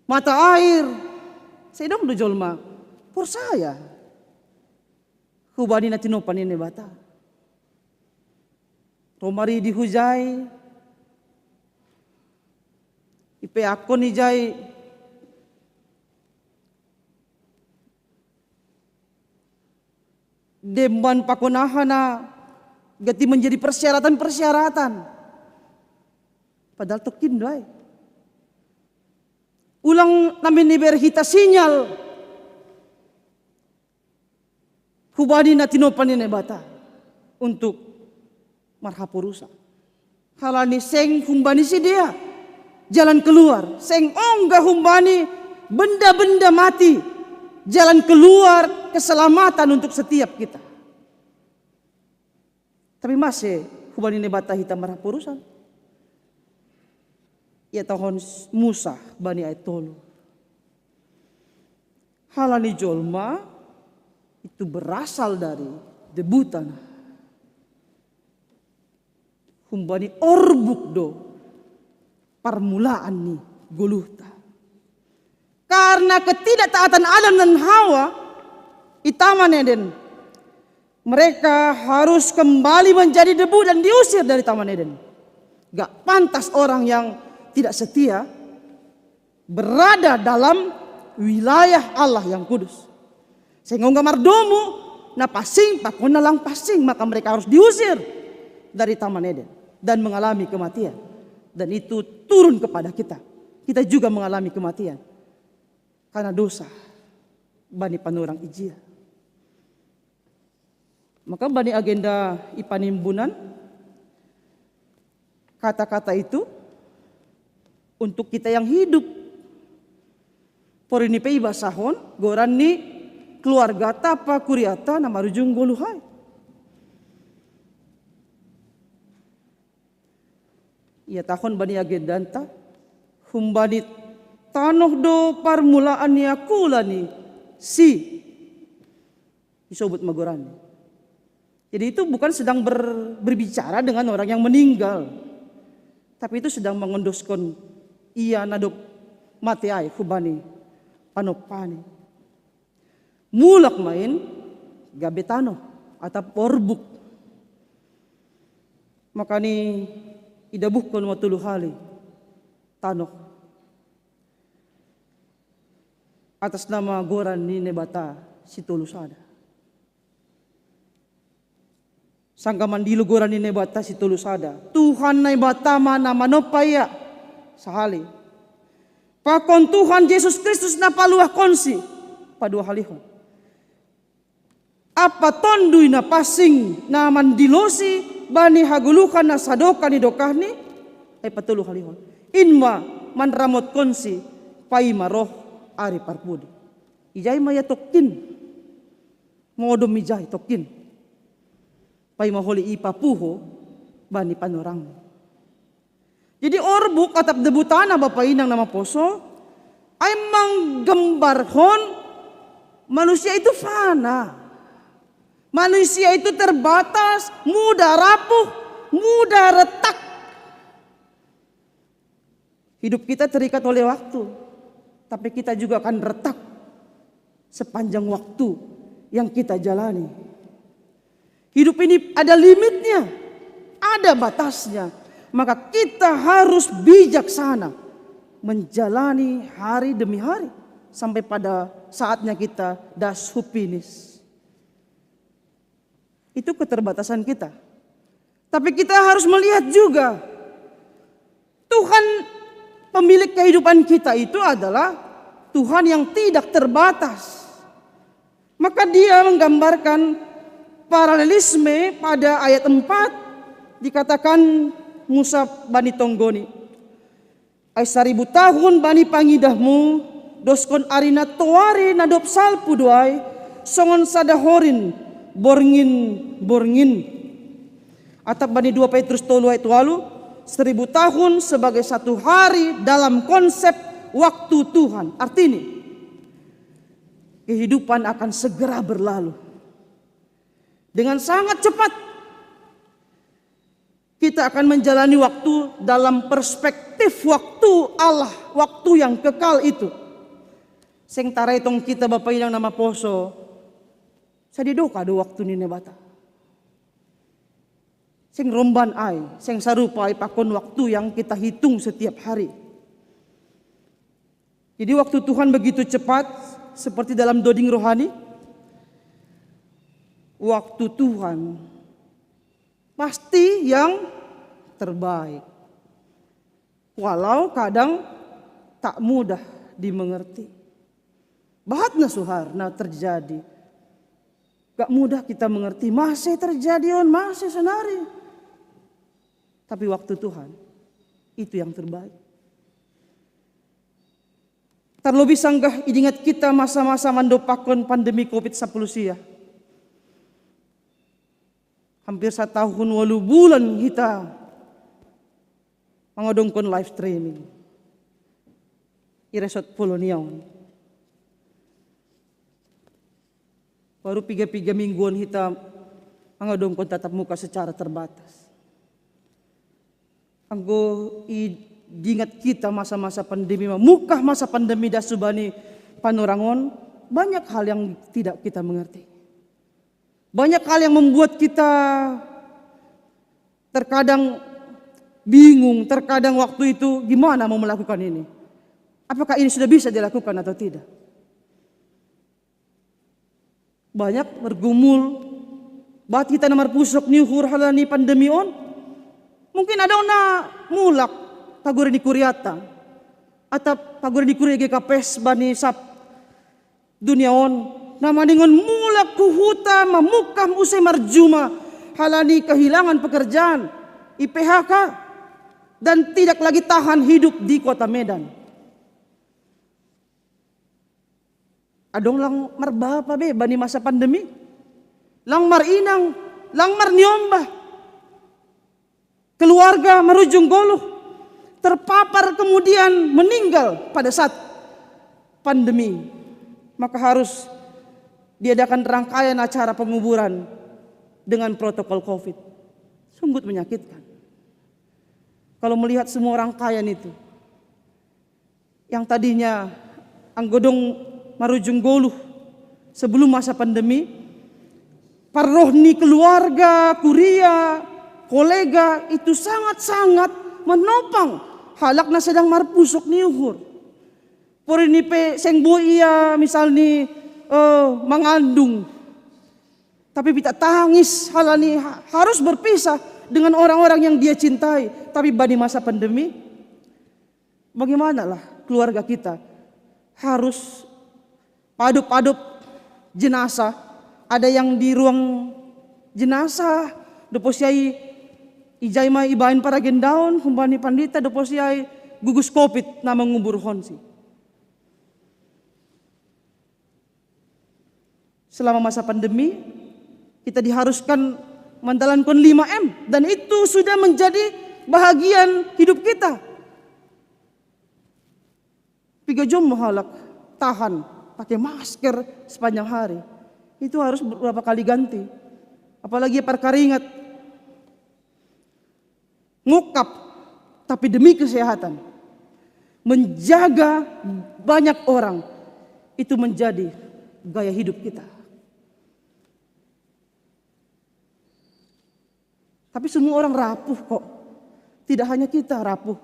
mata air, sai dong do jolma porsaya hubani na tinopa ni Naibata. Ro ma ridi hujai, ipeakkon ijai demban pakonahan na gati menjadi persyaratan-persyaratan. Padahal tokkin do ai. Ulang namin iberre hita sinyal hubani na tinopa ni Naibata untuk marhaporusan. Halani seng humbani sidea jalan keluar, seng ongga humbani benda-benda mati jalan keluar keselamatan untuk setiap kita. Tapi mase hubani Naibata hita marhaporusan. Iatahon Musa bani ayat tolu, halani jolma itu berasal dari debu tanah. Humbani orbuk do parmulaan ni goluhta. Karena ketidaktaatan Adam dan Hawa i Taman Eden, mereka harus kembali menjadi debu dan diusir dari Taman Eden. Gak pantas orang yang tidak setia berada dalam wilayah Allah yang kudus. Seng ongga mardomu na pansing pakon na lang pansing, maka mereka harus diusir dari Taman Eden dan mengalami kematian. Dan itu turun kepada kita. Kita juga mengalami kematian karena dosa bani panorang ijia. Maka bani agenda i panimbunan, kata-kata itu untuk kita yang hidup. Porini pe ibasahon goran ni keluargata pakuriata na marujung goluh ai. Iatahon bani agendanta, humbani tanoh do parmulaan ni akula ni si isobut ma goranni. Jadi itu bukan sedang ber-, berbicara dengan orang yang meninggal, tapi itu sedang mengendoskon ia na dob mate ai hubani panompani. Mulak ma in gabe tanoh atap orbuk. Makani idabuhkon ma tolu hali tanoh atas nama goran ni Naibata si tolu sada. Sangka mandilo goran ni Naibata si tolu sada, Tuhan Naibata ma na manompa ia sahali. Pakon Tuhan Jesus Kristus na paluahkonsi padua halihon. Apa Tonduy Napansing na mandilosi bani hagoluhan na sadokah ni dokahni, Ai patolu halihon. Inma manramot konsi paima roh ari parpudi. Ijai ma ia tokkin. Modom ijai tokkin. Paima holi ipapuho bani panorang. Jadi orbuk atap debu tana bapa inang na maposo, ai manggambarhon manusia itu fana. Manusia itu terbatas, mudah rapuh, mudah retak. Hidup kita terikat oleh waktu, tapi kita juga akan retak sepanjang waktu yang kita jalani. Hidup ini ada limitnya, ada batasnya. Maka kita harus bijaksana menjalani hari demi hari sampai pada saatnya kita das hupinis. Itu keterbatasan kita. Tapi kita harus melihat juga Tuhan, pemilik kehidupan kita itu adalah Tuhan yang tidak terbatas. Maka dia menggambarkan paralelisme pada ayat empat, dikatakan Musa bani tonggoni. Ai saribu tahun bani pangidahmu, doskon ari na toari na dob salpu do ai, songon sada horin borngin-borngin. Atap bani dua Petrus tolu ayat walu, seribu tahun sebagai satu hari dalam konsep waktu Tuhan. Artinya, kehidupan akan segera berlalu. Dengan sangat cepat, kita akan menjalani waktu dalam perspektif waktu Allah, waktu yang kekal itu. Seng tarai tong kita bapa inang na maposo, sadidoka do waktu ni Naibata. Seng romban ai, seng sarupa ai pakon waktu yang kita hitung setiap hari. Jadi waktu Tuhan begitu cepat, seperti dalam doding rohani, waktu Tuhan pasti yang terbaik. Walau kadang tak mudah dimengerti. Bahat na suhar na terjadi. Gak mudah kita mengerti, masih terjadi on, masih sonari. Tapi waktu Tuhan, itu yang terbaik. Terlebih sanggah idingat kita masa-masa mandopakkon pandemi covid sapuluh sia. Hampir satahun walu bulan kita mangadongkon live streaming i resort Polonia on. Baru piga-piga mingguan kita mangadongkon tatap muka secara terbatas. Anggo idingat kita masa-masa pandemi, mamungkah masa pandemi das hubani panorang on, banyak hal yang tidak kita mengerti. Banyak hal yang membuat kita terkadang bingung, terkadang waktu itu gimana mau melakukan ini. Apakah ini sudah bisa dilakukan atau tidak? Banyak bergumul, bahat kita na marpusok ni uhur halani pandemi on. Mungkin adong na mulak pagori ni kuriata, atap pagori ni kuria G K P S bani sab dunia on, na maningon mulak hu huta mamungkah muse marjuma halani kehilangan pekerjaan, i P H K, dan tidak lagi tahan hidup di kota Medan. Adong lang marbapa be bani masa pandemi. Lang marinang, lang marniombah. Keluarga marujung goluh, terpapar kemudian meninggal pada saat pandemi. Maka harus diadakan rangkaian acara penguburan dengan protokol covid. Sungguh menyakitkan. Kalau melihat semua rangkaian itu, yang tadinya anggo dong marujung goluh sebelum masa pandemi, parroh ni keluarga, kuria, kolega itu sangat-sangat menopang halak na sedang marpusok ni uhur. Porini pe seng boi ia misalni eh, mangandung, tapi bita tangis halani ha- harus berpisah dengan orang-orang yang dia cintai. Tapi bani masa pandemi, bagaimanalah keluarga kita harus padup-padup jenazah, ada yang di ruang jenazah, dopo siai Ijai ma ibaen paragendaon, humbani pandita dopo si ai gugus kopit na manguburhonsi. Selama masa pandemi, kita diharuskan mandalankon lima M, dan itu sudah menjadi bahagian hidup kita. Piga jom mo halak tahan pakai masker sepanjang hari. Itu harus berapa kali ganti. Apalagi parkaringat. Ngukap, tapi demi kesehatan. Menjaga banyak orang, itu menjadi gaya hidup kita. Tapi semua orang rapuh kok. Tidak hanya kita rapuh.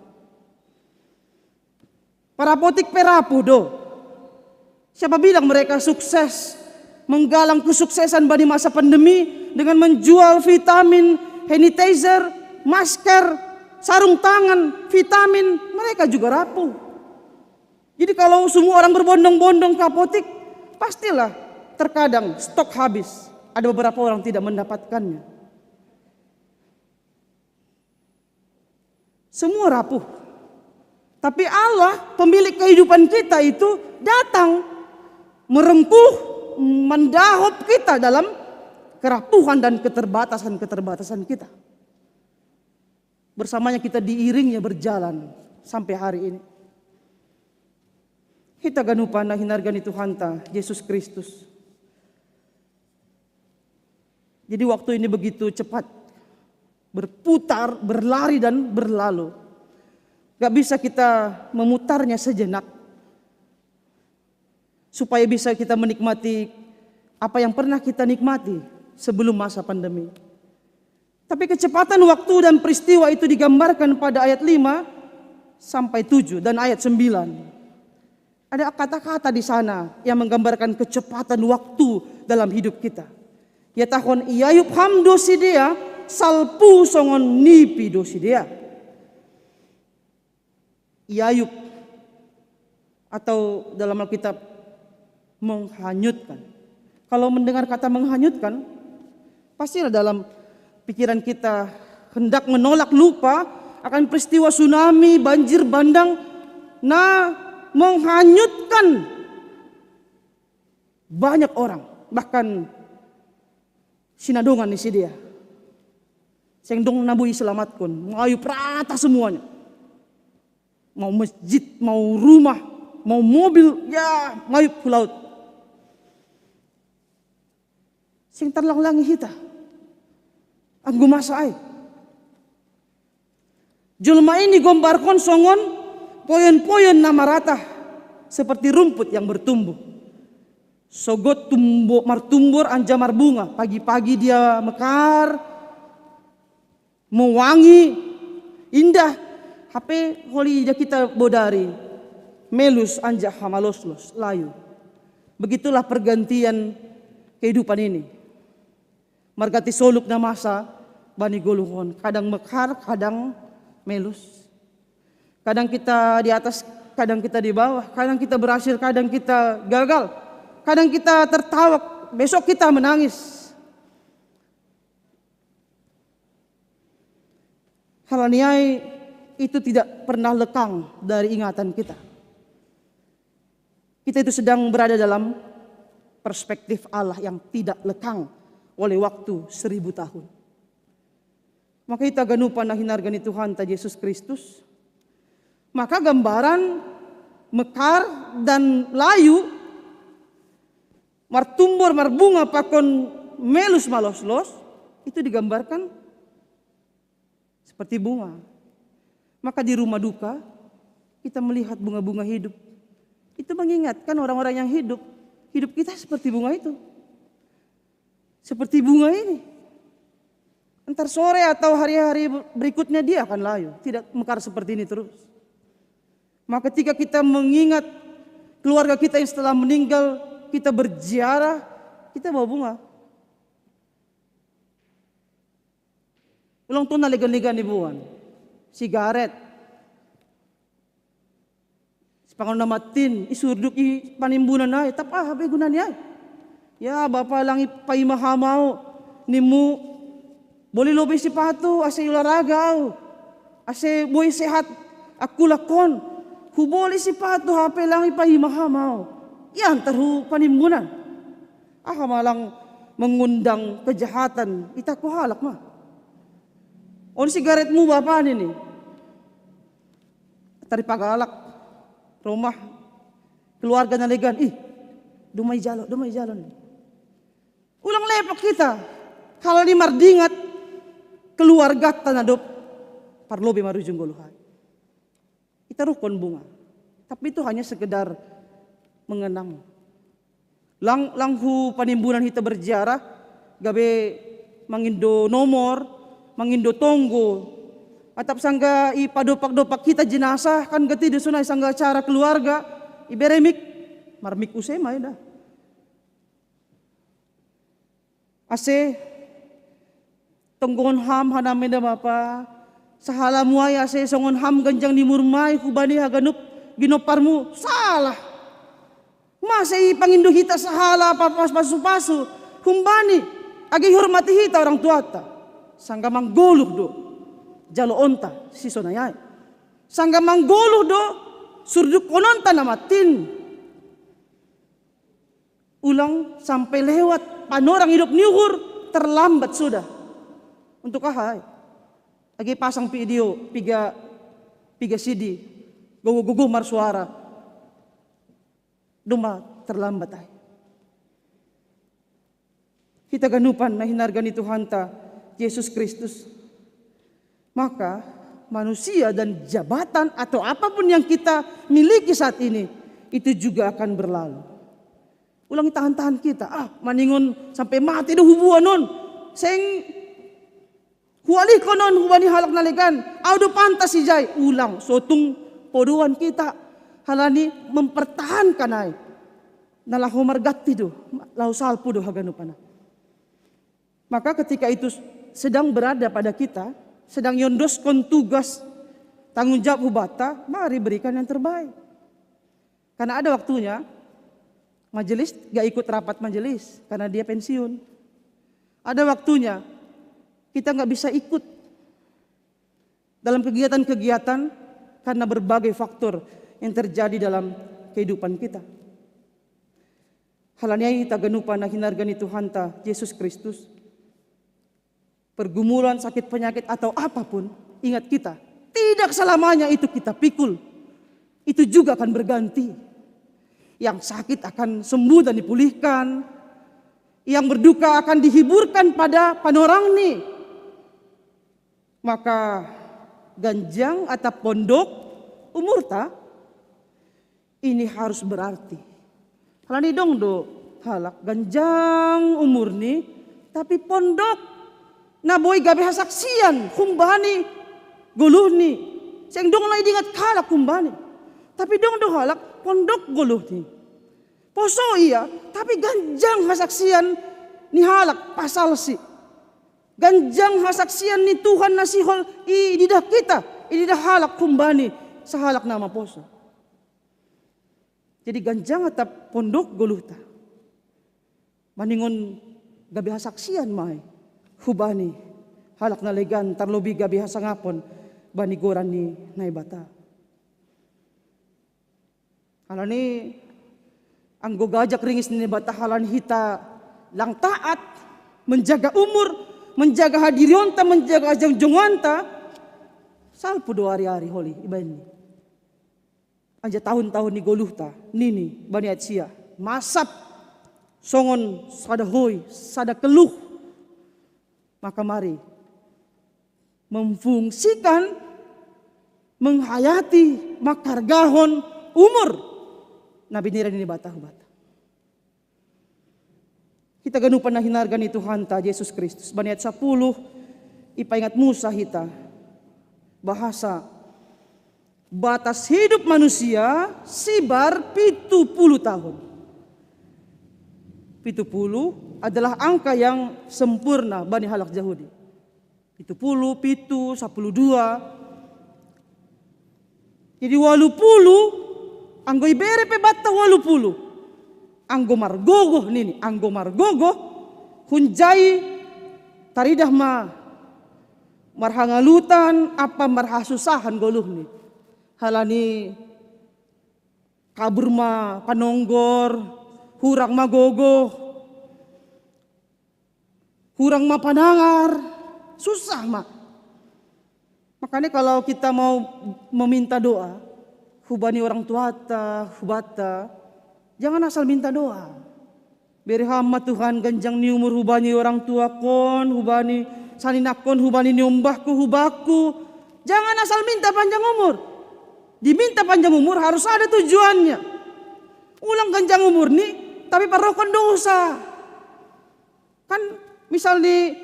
Para apotik pe rapuh do. Siapa bilang mereka sukses menggalang kesuksesan bani masa pandemi dengan menjual vitamin, sanitizer, masker, sarung tangan, vitamin, mereka juga rapuh. Jadi kalau semua orang berbondong-bondong ke apotik, pastilah terkadang stok habis. Ada beberapa orang tidak mendapatkannya. Semua rapuh. Tapi Allah, pemilik kehidupan kita itu, datang merengkuh, mendahop kita dalam kerapuhan dan keterbatasan-keterbatasan kita. Bersamanya kita diiringnya berjalan sampai hari ini. Hita ganupa na hinarga ni Tuhanta, Yesus Kristus. Jadi waktu ini begitu cepat, berputar, berlari dan berlalu. Gak bisa kita memutarnya sejenak supaya bisa kita menikmati apa yang pernah kita nikmati sebelum masa pandemi. Tapi kecepatan waktu dan peristiwa itu digambarkan pada ayat lima sampai tujuh dan ayat sembilan. Ada kata-kata di sana yang menggambarkan kecepatan waktu dalam hidup kita. Ia tahun iayup ham do sidea, salpu songon nipi do sidea. Iayup, atau dalam Alkitab, menghanyutkan. Kalau mendengar kata menghanyutkan, pastilah dalam pikiran kita hendak menolak, lupa akan peristiwa tsunami, banjir bandang, na menghanyutkan banyak orang, bahkan sinadongan ni sidea. Seng dong na boi iselamatkan, mengayup rata semuanya. Mau masjid, mau rumah, mau mobil, ya, mengayup hu laut. Seng tarlanglangi hita anggo masa ai. Jolma i digombarhon songon poyon-poyon na marata, seperti rumput yang bertumbuh. Sogot tumbo, martumbor anjaha marbunga, pagi-pagi dia mekar, mewangi, indah. Hape holi ida hita bodari, melus anjaha maloslos, layu. Begitulah pergantian kehidupan ini. Marganti solup na masa bani ngolu on, kadang mekar, kadang melus. Kadang kita di atas, kadang kita di bawah, kadang kita berhasil, kadang kita gagal, kadang kita tertawa, besok kita menangis. Hal niai itu tidak pernah lekang dari ingatan kita. Kita itu sedang berada dalam perspektif Allah yang tidak lekang oleh waktu seribu tahun. Maka hita ganupa na hinarga ni Tuhanta Yesus Kristus, maka gambaran mekar dan layu, martumbor, marbunga pakon melus maloslos, itu digambarkan seperti bunga. Maka di rumah duka, kita melihat bunga-bunga hidup. Itu mengingatkan orang-orang yang hidup. Hidup kita seperti bunga itu. Seperti bunga ini. Entar sore atau hari-hari berikutnya dia akan layu. Tidak mekar seperti ini terus. Maka ketika kita mengingat keluarga kita yang setelah meninggal, kita berziarah, kita bawa bunga. Ulang tahun na legan-legan ni boan. Sigaret. Sipanganon na matin, isurduk i panimbunan ai, tap aha be guna ni ai. Ya, bapa, lang i paima hamao, nimmu Boli lobi sipatu ase olahraga au, ase boi sehat aku lakon. Huboli sipatu hape lang ipaima ham au, iantar hu panimbunan. Aha ma lang mengundang kejahatan, ita ko halak ma. On sigaretmu bapa nini, taripagalak, rumah, keluarga na legan, ih, dumai jalo, dumai jalo ni. Ulang lepak kita, kalau ni mardingat keluargata na dob parlobi marujung goluh ai. Ita ruhkon bunga. Tapi itu hanya sekedar mengenang. Lang, lang hu panimbunan hita berziarah, gabe mangindo nomor, mangindo tonggo. Atap sangga ipadopak-dopak hita jenazah, kan gati do sonai sangga acara keluarga, ibere mik, marmik use ma eda. Ase tonggohon ham hanami da bapa, sahalamu ai ase songon ham ganjang ni umurmu ai hubani haganup ginomparmu, salah. Mase ipangindo hita sahala papas pasu-pasu humbani, age ihormati hita orang tuata. Sangga manggoluh do jaloonta sisonai ai. Sangga manggoluh do surdukkononta na mate in. Ulang sampai lewat panorang idop ni uhur, terlambat sudah. Untuk aha ai? Age pasang video piga, piga C D, gogo-gogo marsuara. Domma terlambat ai. Hita ganupan na hinarga ni Tuhanta Jesus Kristus. Maka manusia dan jabatan atau apapun yang kita miliki saat ini, itu juga akan berlalu. Ulang tahan-tahan kita, ah, maningon sampai mate do hubuan on. Seng hualihkon on hubani halak na legan, au do pantas ijai. Ulang, sotung podoan kita. Halani mempertahankan ai na laho marganti do, laho salpu do haganupan. Maka ketika itu sedang berada pada kita, sedang iondoskon tugas tanggung jawab hubata, mari berikan yang terbaik. Karena ada waktunya majelis gak ikut rapat majelis karena dia pensiun. Ada waktunya kita nggak bisa ikut dalam kegiatan-kegiatan karena berbagai faktor yang terjadi dalam kehidupan kita. Halani ai hita ganupan na hinarga ni Tuhanta Jesus Kristus, pergumulan, sakit penyakit atau apapun, ingat kita, tidak selamanya itu kita pikul. Itu juga akan berganti. Yang sakit akan sembuh dan dipulihkan. Yang berduka akan dihiburkan pada panorangni. Maka ganjang atap pondok umurta ini harus berarti. Halani dong do halak ganjang umurni, tapi pondok na boi gabe hasaksian humbani goluhni. Seng dong na idingat halak humbani. Tapi dong do halak pondok goluhni. Poso ia, tapi ganjang hasaksian ni halak pasalsi. Ganjang hasaksian ni Tuhan na sihol ididah hita, ididah halak humbani sahalak na maposo. Jadi ganjang atap pondok goluhta. Maningon gabe hasaksian ma ai hubani halak na legan, tarlobi gabe hasangapon bani goran ni Naibata. Halani anggo gajak ringis ni Naibata halani hita lang taat, menjaga umur, menjaga hadirionta, menjaga hajongjongonta, salpu do ari-ari holi ibaenni. Anjaha tahun-tahun ni goluhta, nini bani ayat sia, masap songon sada hoi, sada keluh. Maka mari memfungsikan, menghayati, manghargahon umur na binere ni Naibata hubanta. Hita ganupan na hinarga ni Tuhanta Jesus Kristus, bani ayat sapuluh, ipaingat Musa hita bahasa batas hidup manusia sibar pitu puluh tahun. Pitu puluh adalah angka yang sempurna bani halak Jahudi. Pitu puluh, pitu, sapuluh dua. Jadi walu puluh, anggo ibere pe banta walu puluh. Anggo margogoh nini, anggo margogoh, hunjai taridah ma Marhangalutan apa marhasusahan goluhni. Halani kabur ma panonggor, hurang ma gogoh, hurang ma panangar, susah ma. Makanya kalau kita mau meminta doa, hubani orang tuata, hubata, jangan asal minta doa. Bere ham ma Tuhan ganjang ni umur hubani orang tuakon, hubani saninakkon, hubani niombahku, hubakku. Jangan asal minta panjang umur. Diminta panjang umur harus ada tujuannya. Ulang ganjang umur ni, tapi parrohkon dosa. Kan misal ni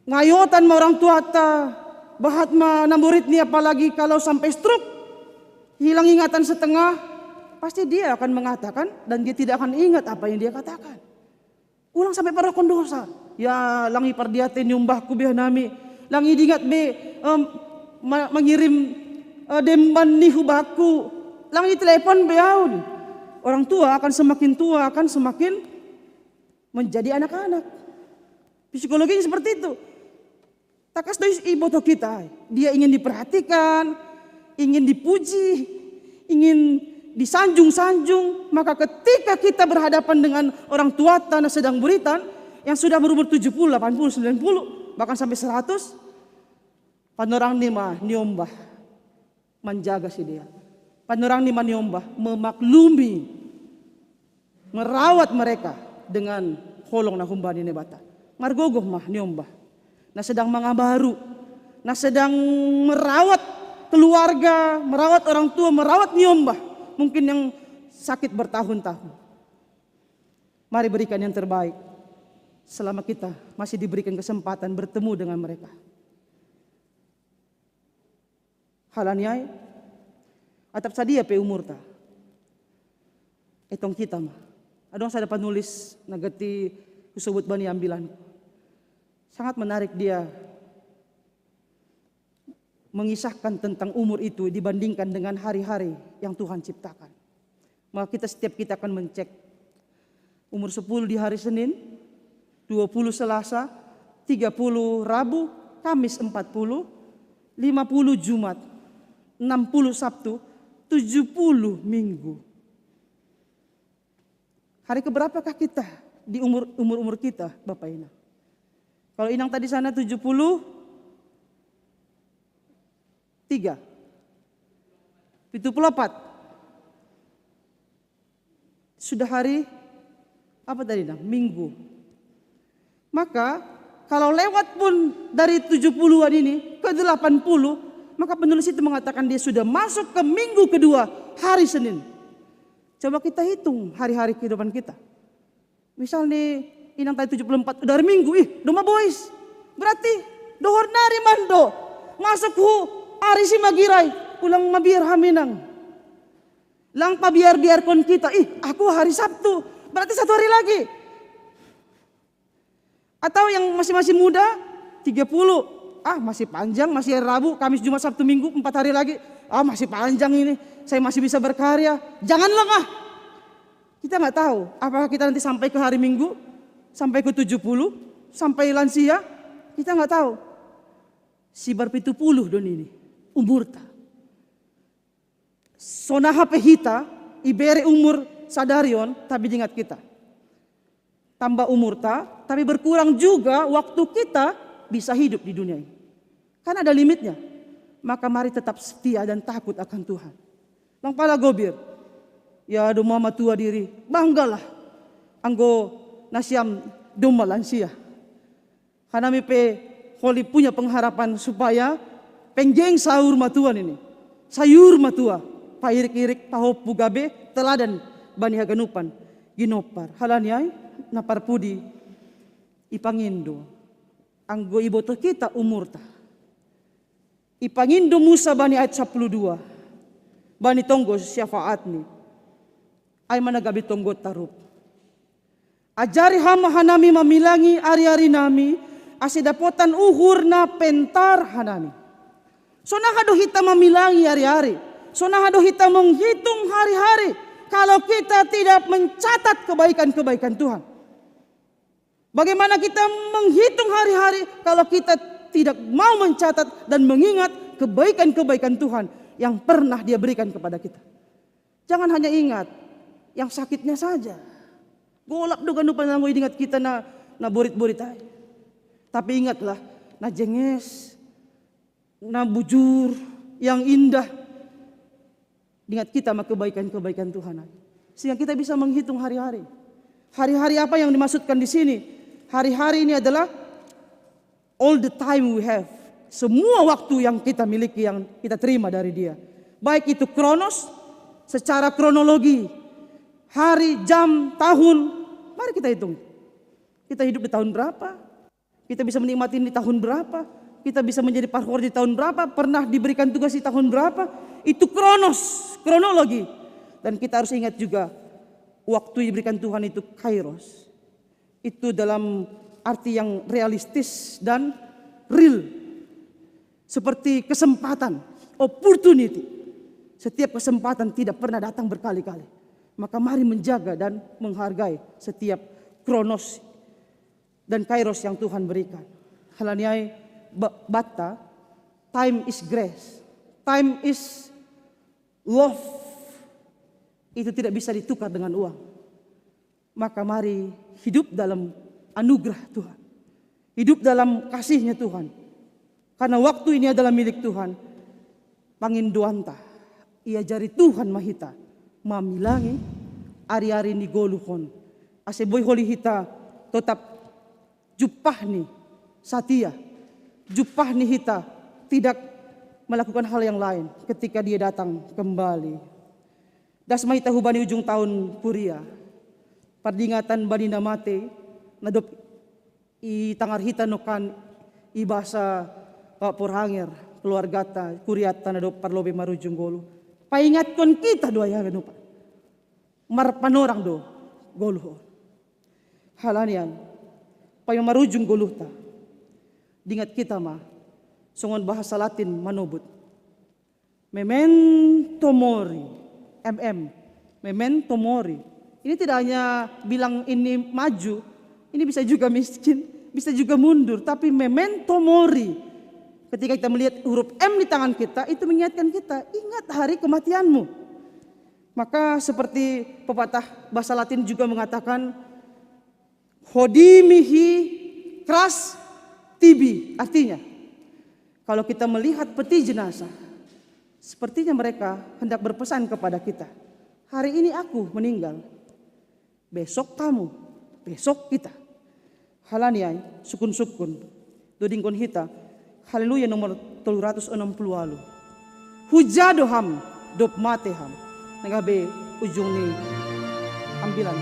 ngayotan ma orang tuata, bahat ma namborit ni, apalagi kalau sampai stroke, hilang ingatan setengah, pasti dia akan mengatakan dan dia tidak akan ingat apa yang dia katakan. Ulang sampai parrohkon dosa. Ya, langi pardiate niombahku biar nami. Langi dingat be, em, ma- mengirim eh, demban ni hubakku. Langi telepon be aun. Orang tua akan semakin tua, akan semakin menjadi anak-anak. Psikologinya seperti itu. Takas do iboto kita. Dia ingin diperhatikan, ingin dipuji, ingin disanjung-sanjung. Maka ketika kita berhadapan dengan orang tuata na sedang buritan, yang sudah berumur tujuh puluh, delapan puluh, sembilan puluh, bahkan sampai seratus, panorang ni ma niombah manjaga sidea. Panorang ni ma niombah memaklumi, merawat mereka dengan holong na humbani Naibata. Margogoh ma niombah. Na sedang mangabaru, na sedang merawat keluarga, merawat orang tua, merawat niombah. Mungkin yang sakit bertahun-tahun. Mari berikan yang terbaik selama kita masih diberikan kesempatan bertemu dengan mereka. Halani ai, atap sadia pe umurta, etong kita ma. Adong sada panulis na gati husobut bani ambilanku. Sangat menarik dia mengisahkan tentang umur itu dibandingkan dengan hari-hari yang Tuhan ciptakan. Maka kita, setiap kita akan mencek umur sepuluh di hari Senin, dua puluh Selasa, tiga puluh Rabu, Kamis empat puluh, lima puluh Jumat, enam puluh Sabtu, tujuh puluh Minggu. Hari keberapakah kita di umur umur umur kita, Bapak Inang? Kalau Inang tadi sana tujuh puluh tiga, tujuh puluh empat, sudah hari apa tadi, Nang? Minggu. Maka kalau lewat pun dari tujuh puluhan ini ke delapan puluh, maka penulis itu mengatakan dia sudah masuk ke minggu kedua, hari Senin. Coba kita hitung hari-hari kehidupan kita. Misal ni, Inang tadi tujuh puluh empat, udah hari Minggu, ih, doma bois. Berarti dohor nari mando masuk hu hari si magirai, ulang mabiar haminang. Lang pabiar-biarkon kita, ih, aku hari Sabtu, berarti satu hari lagi. Atau yang masih-masih muda, tiga puluh, ah, masih panjang, masih hari Rabu, Kamis, Jumat, Sabtu, Minggu, empat hari lagi, ah, masih panjang ini, saya masih bisa berkarya. Jangan lengah. Kita nggak tahu apakah kita nanti sampai ke hari Minggu, sampai ke tujuh puluh, sampai lansia, kita nggak tahu. Sibar pitu puluh don ini umurta. Sonaha pe hita ibere umur sadari on, tapi dingat kita, tambah umurta, tapi berkurang juga waktu kita bisa hidup di dunia ini. Kan ada limitnya. Maka mari tetap setia dan takut akan Tuhan. Lang pala gobir, ya, doma matua diri, banggalah anggo nasiam doma lansia. Hanami pe holi punya pengharapan supaya penggeng saur matua nini, sayur matua, pairik-irik, pahompu, gabe teladan bani haganupan ginompar. Halani ai, na parpudi, ipangindo anggo iboto kita umurta. Ipangindo Musa bani ayat sapuluh dua, bani tonggo syafaatni, ai ma na gabe tonggo tarup. Ajari ham hanami mamilangi ari-arinami, ase dapotan uhur na pentar hanami. Sonaha do hita mamilangi ari-ari? Sonaha do hita menghitung hari-hari kalau kita tidak mencatat kebaikan-kebaikan Tuhan? Bagaimana kita menghitung hari-hari kalau kita tidak mau mencatat dan mengingat kebaikan-kebaikan Tuhan yang pernah Dia berikan kepada kita. Jangan hanya ingat yang sakitnya saja. Golap do ganup na nggo idingat kita na, na borit-borit ai. Tapi ingatlah, na jenges, na bujur, yang indah. Ingat kita sama kebaikan-kebaikan Tuhan ai. Sehingga kita bisa menghitung hari-hari. Hari-hari apa yang dimaksudkan di sini? Hari-hari ini adalah all the time we have. Semua waktu yang kita miliki, yang kita terima dari Dia. Baik itu kronos, secara kronologi, hari, jam, tahun. Mari kita hitung. Kita hidup di tahun berapa? Kita bisa menikmati di tahun berapa? Kita bisa menjadi parhor di tahun berapa? Pernah diberikan tugas di tahun berapa? Itu kronos, kronologi. Dan kita harus ingat juga, waktu diberikan Tuhan itu kairos. Itu dalam arti yang realistis dan real. Seperti kesempatan, opportunity. Setiap kesempatan tidak pernah datang berkali-kali. Maka mari menjaga dan menghargai setiap kronos dan kairos yang Tuhan berikan. Halaniai ba-, bata, time is grace, time is love. Itu tidak bisa ditukar dengan uang. Maka mari hidup dalam anugerah Tuhan. Hidup dalam kasihnya Tuhan. Karena waktu ini adalah milik Tuhan. Pangindoanta, iajari Tuhan ma hita mamilangi ari-ari ni goluhon. Ase boi holi hita totap jumpah ni satia, jumpah ni hita tidak melakukan hal yang lain ketika Dia datang kembali. Das ma hita hubani ujung tahun kuria, pardingatan bani na mate, na dob itangar hita nongkan ibasa Pak Porhanger, keluargata, kuriata na dob parlobei marujung goluh. Paingatkon kita do ai ganup. Marpanorang do goluh on. Halanian, paima marujung goluhta, dingat kita ma songon bahasa Latin manobut. Memento mori, M M, memento mori. Ini tidak hanya bilang ini maju, ini bisa juga miskin, bisa juga mundur, tapi memento mori. Ketika kita melihat huruf M di tangan kita, itu mengingatkan kita, ingat hari kematianmu. Maka seperti pepatah bahasa Latin juga mengatakan, hodi mihi cras tibi. Artinya, kalau kita melihat peti jenazah, sepertinya mereka hendak berpesan kepada kita, hari ini aku meninggal, besok kamu, besok kita. Halaniai, sukun-sukun, dodingkon hita, Haleluya nomor tolu ratus enam puluh walu. Huja do ham, dob mate ham. Na gabe ujung ni ambilan.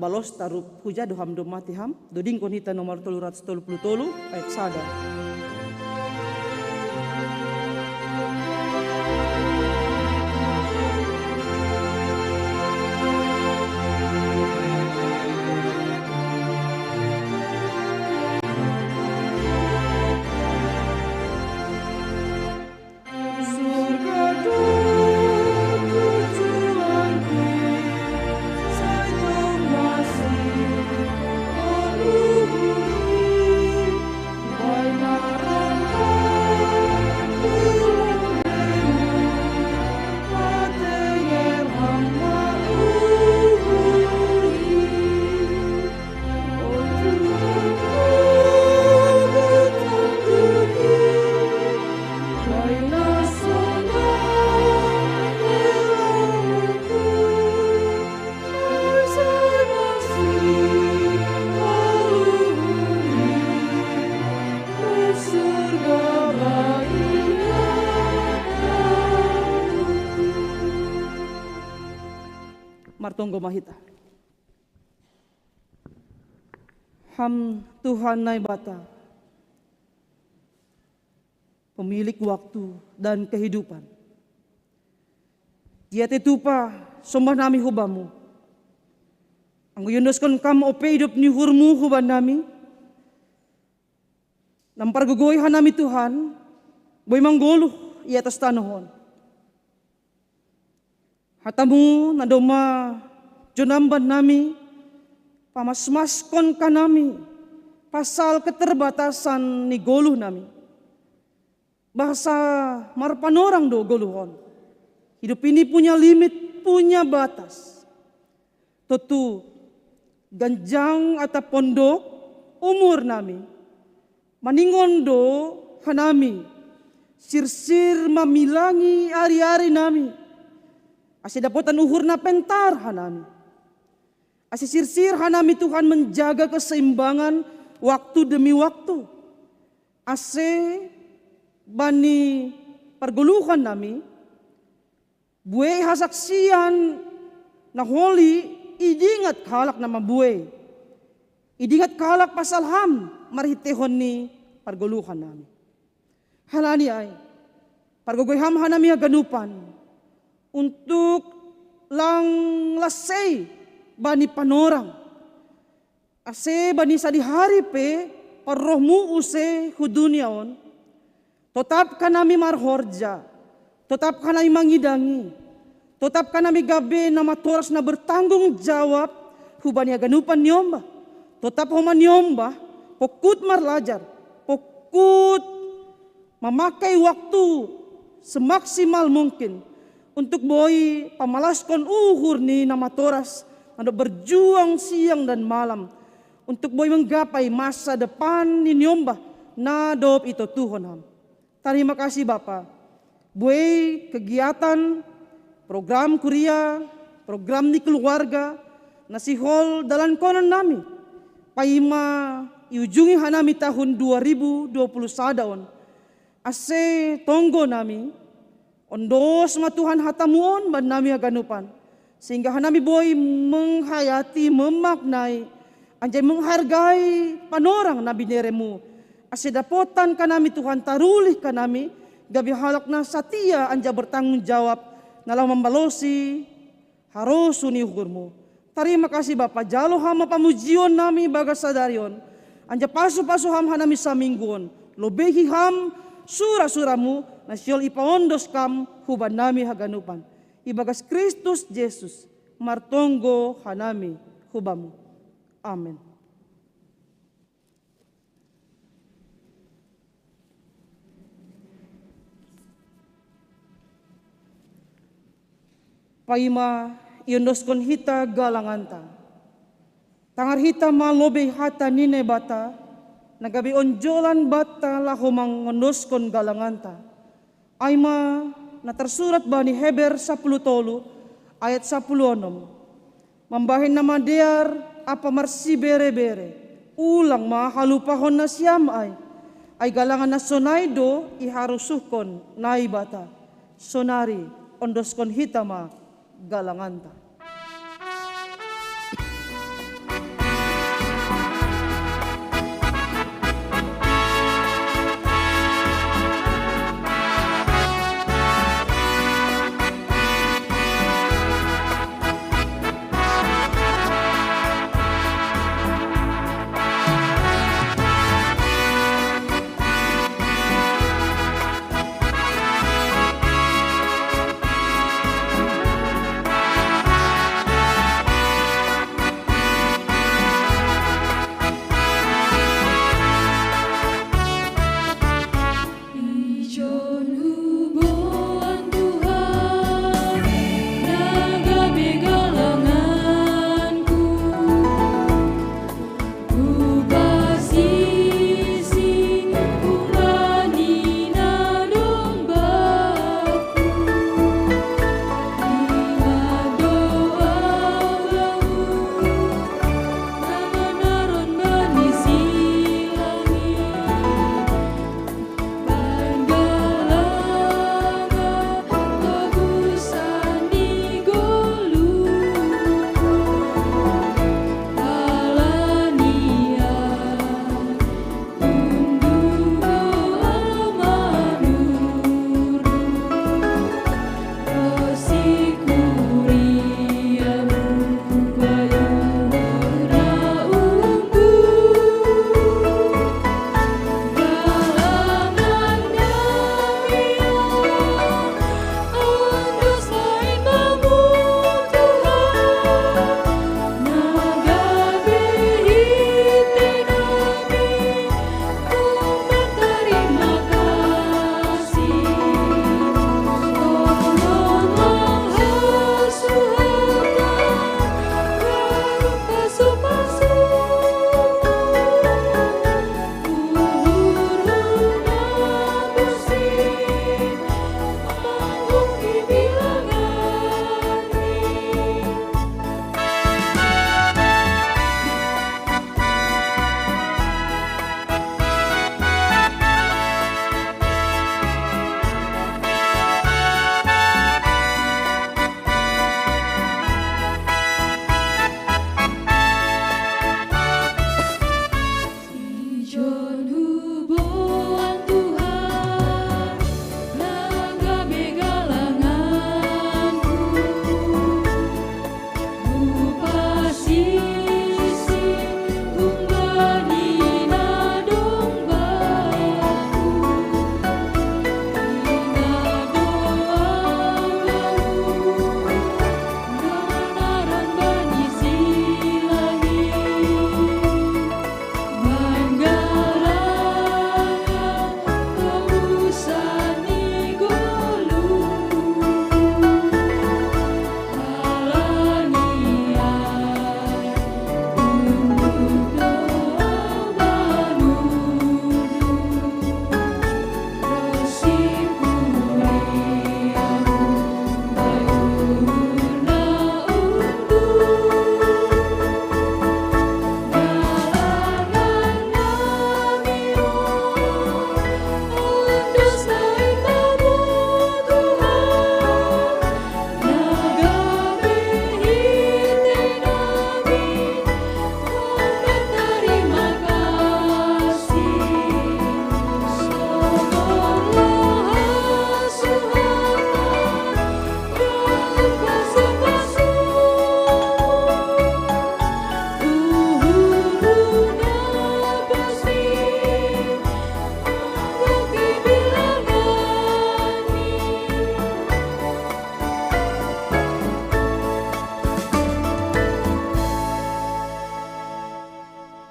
Balos tarup huja do ham dob mate ham, dodingkon hita nomor tolu ratus tolu puluh tolu, ayat sada. Tonggo ma hita. Ham Tuhan Naibata, pemilik waktu dan kehidupan. Dia tetupa sombah nami hu Bamu. Anggo iondoskon Kam ope idop ni uhurMu huban nami, na mampargogoi hanami Tuhan, boi manggoluh i atas tanoh on. HataMu na domma jonam bannami, pamasmaskon hanami pasal keterbatasan ni goluh nami. Bahasa marpanorang do goluh on. Hidup ini punya limit, punya batas. Tontu ganjang atap pondok umur nami, maningon do hanami sirsir mamilangi ari-ari nami, ase dapotan uhur na pentar hanami. Ase sirsir hanami Tuhan menjaga keseimbangan waktu demi waktu. Ase bani pargoluhan nami, buei hasaksian na holi idingat halak na mabuei. Idingat halak pasal Ham marhiteihon ni pargoluhan nami. Halani ai, pargogoi Ham hanami haganupan, untuk lang las sei bani panorang. Ase bani sadihari pe parrohMu use hu dunia on, totap hanami marhorja, totap hanami mangidangi, totap hanami gabe na matoras na bertanggung jawab hubani haganupan niombah. Totap homa niombah, pongkut marlajar, pongkut mamakai waktu semaksimal mungkin untuk boi pamalaskon uhur ni na matoras na dob berjuang siang dan malam untuk boi menggapai masa depan ni niombah na dob itontuhon Ham. Tarima kasih Bapa. Buei kegiatan, program kuria, program ni keluarga na sihol dalankonon nami, paima iujungi hanami tahun dua ribu dua puluh sada on. Ase tonggo nami, ondos ma Tuhan hataMu on bannami haganupan, sehingga hanami boi menghayati, memaknai, anjai menghargai panorang na binereMu. Ase dapotan hanami Tuhan, tarulih hanami gabe halak na satia anjai bertanggung jawab, na laho mambalosi harosuh ni uhurMu. Tarima kasih Bapa, jalo Ham ma pamujion nami bagas sadari on. Anjai pasu-pasu Ham hanami saminggu on. Lobehi Ham sura-suraMu na sihol ipaondos Kam hubannami haganupan. Ibagas Kristus Jesus martonggo hanami hu Bamu. Amen. Paima iondoskon hita galanganta, tangar hita ma lobei hata ni Naibata, na gabe onjolan banta laho mangondoskon galanganta. Ai ma na tarsurat bani Heber sapuluh tolu ayat sapuluh onom. Mambahen na madear ampa marsibere-bere, ulang ma halupahon nasiam ai. Ai galangan na sonai do iharosuhkon Naibata. Sonari ondoskon hita ma galanganta.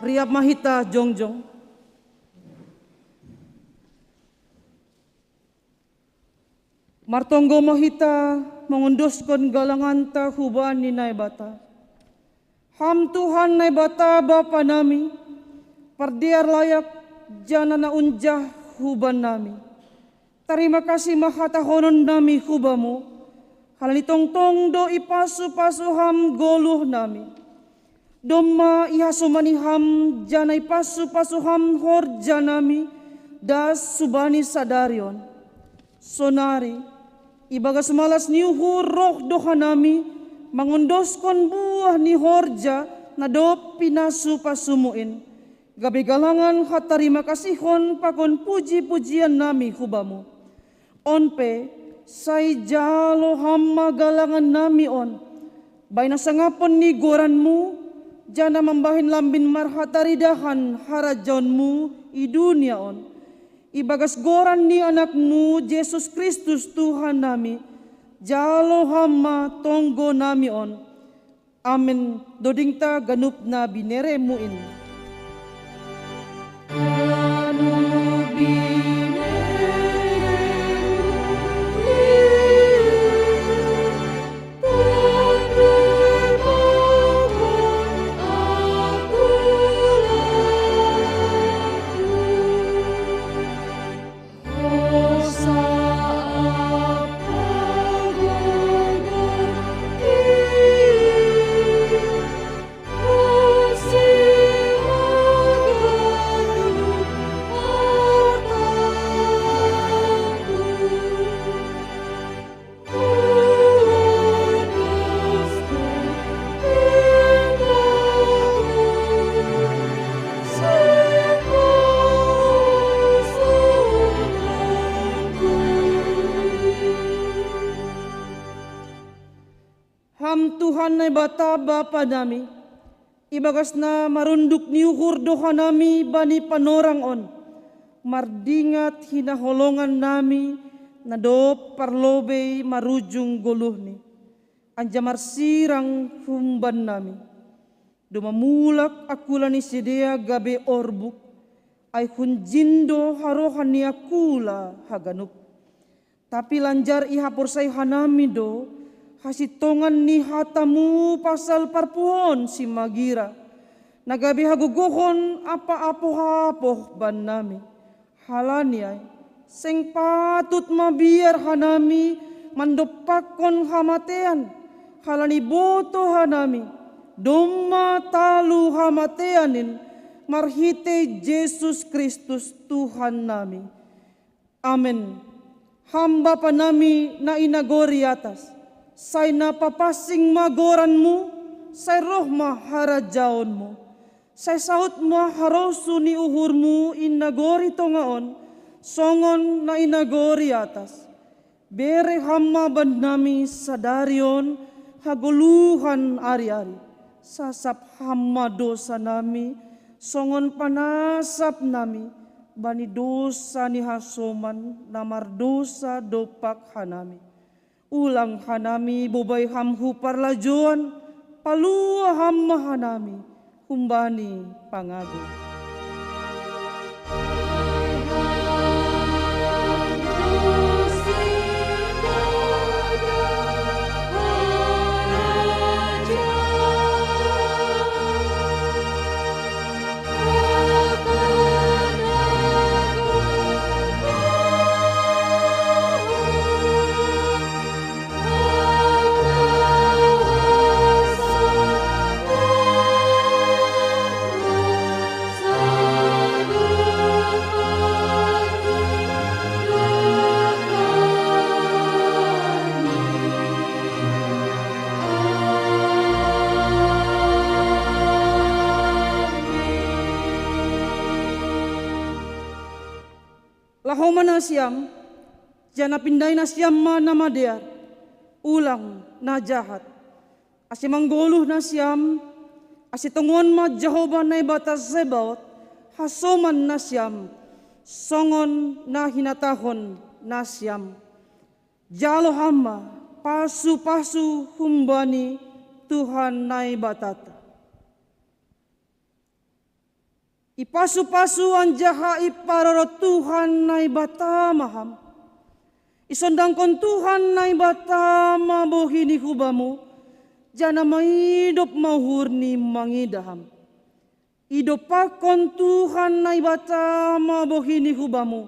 Riap ma hita jongjong. Martonggo ma hita mangondoskon galanganta huban ni Naibata. Ham Tuhan Naibata Bapa nami, pardear layak janah na unjah huban nami. Tarima kasih ma hatahonon nami hu Bamu, halani tongtong do ipasu-pasu Ham goluh nami. Domma ihasomani Ham janah ipasu-pasu Ham horja nami das hubani sadari on. Sonari, ibagas malas ni uhur roh do hanami mangondoskon buah ni horja na dob pinasu-pasuMu in, gabe galangan hatarima kasihon pakon puji-pujian nami hu Bamu. On pe, sai jalo Ham ma galangan nami on, bahen hasangapon ni goranMu, janah mambahen lambin marhataridahan harajaonMu i dunia on. Ibagas goran ni AnakMu Jesus Kristus Tuhan nami, jalo Ham ma tonggo nami on. Amen. Dodingta ganup na binereMu in. Ham Tuhan Naibata Bapa nami, ibagas na marunduk ni uhur do hanami bani panorang on, mardingat hinaholongan nami na dob parlobei marujung goluhni, anjaha marsirang humban nami. Domma mulak angkula ni sidea gabe orbuk, ai hunjin do harohan ni angkula haganup. Tapi lanjar ihaporsayai hanami do hasintongan ni hataMu pasal parpuhoon simagira, na gabe hagogohon ampa apoh-apoh bannami. Halani ai, seng patut mabiar hanami mandompakkon hamatean, halani botoh hanami, domma talu hamatean in marhitei Jesus Kristus Tuhan nami. Amen. Ham Bapa nami na i nagori atas, sai na papansing ma goranMu, sai roh ma harajaonMu. Sai saud ma harosuh ni uhurMu i nagori tonga on, songon na i nagori atas. Bere Ham ma bannami sadari on hagoluhan ari-ari. Sasap Ham ma dosanami, songon panasap nami bani dosa ni hasoman na mardosa dompak hanami. Ulang hanami bobai Ham hu parlajouan, palua Ham ma hanami humbani pangago. Laho ma nasiam, janah pindai nasiam ma na madear, ulang na jahat. Ase manggoluh nasiam, ase tongon ma Jahowa Naibata Zebaot hasoman nasiam, songon na hinatahon nasiam. Jalo Ham ma pasu-pasu humbani Tuhan Naibatanta. Ipasu-pasu anjaha iparoro Tuhan Naibata ma ham. Isondangkon Tuhan Naibata ma bohi ni hubamu, janah maidop ma uhurni mangidah ham. Idompakkon Tuhan Naibata ma bohi ni hubamu,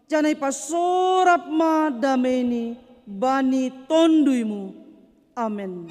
janah ipasorap ma dameini bani tonduymu. Amen.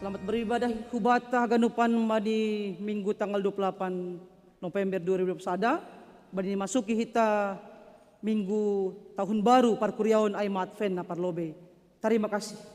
Selamat beribadah hubata haganupan bani Minggu tanggal dua puluh delapan November dua ribu dua puluh sada, bani masuki hita Minggu Tahun Baru parkuriaon ai ma Advent na parlobei. Tarima kasih.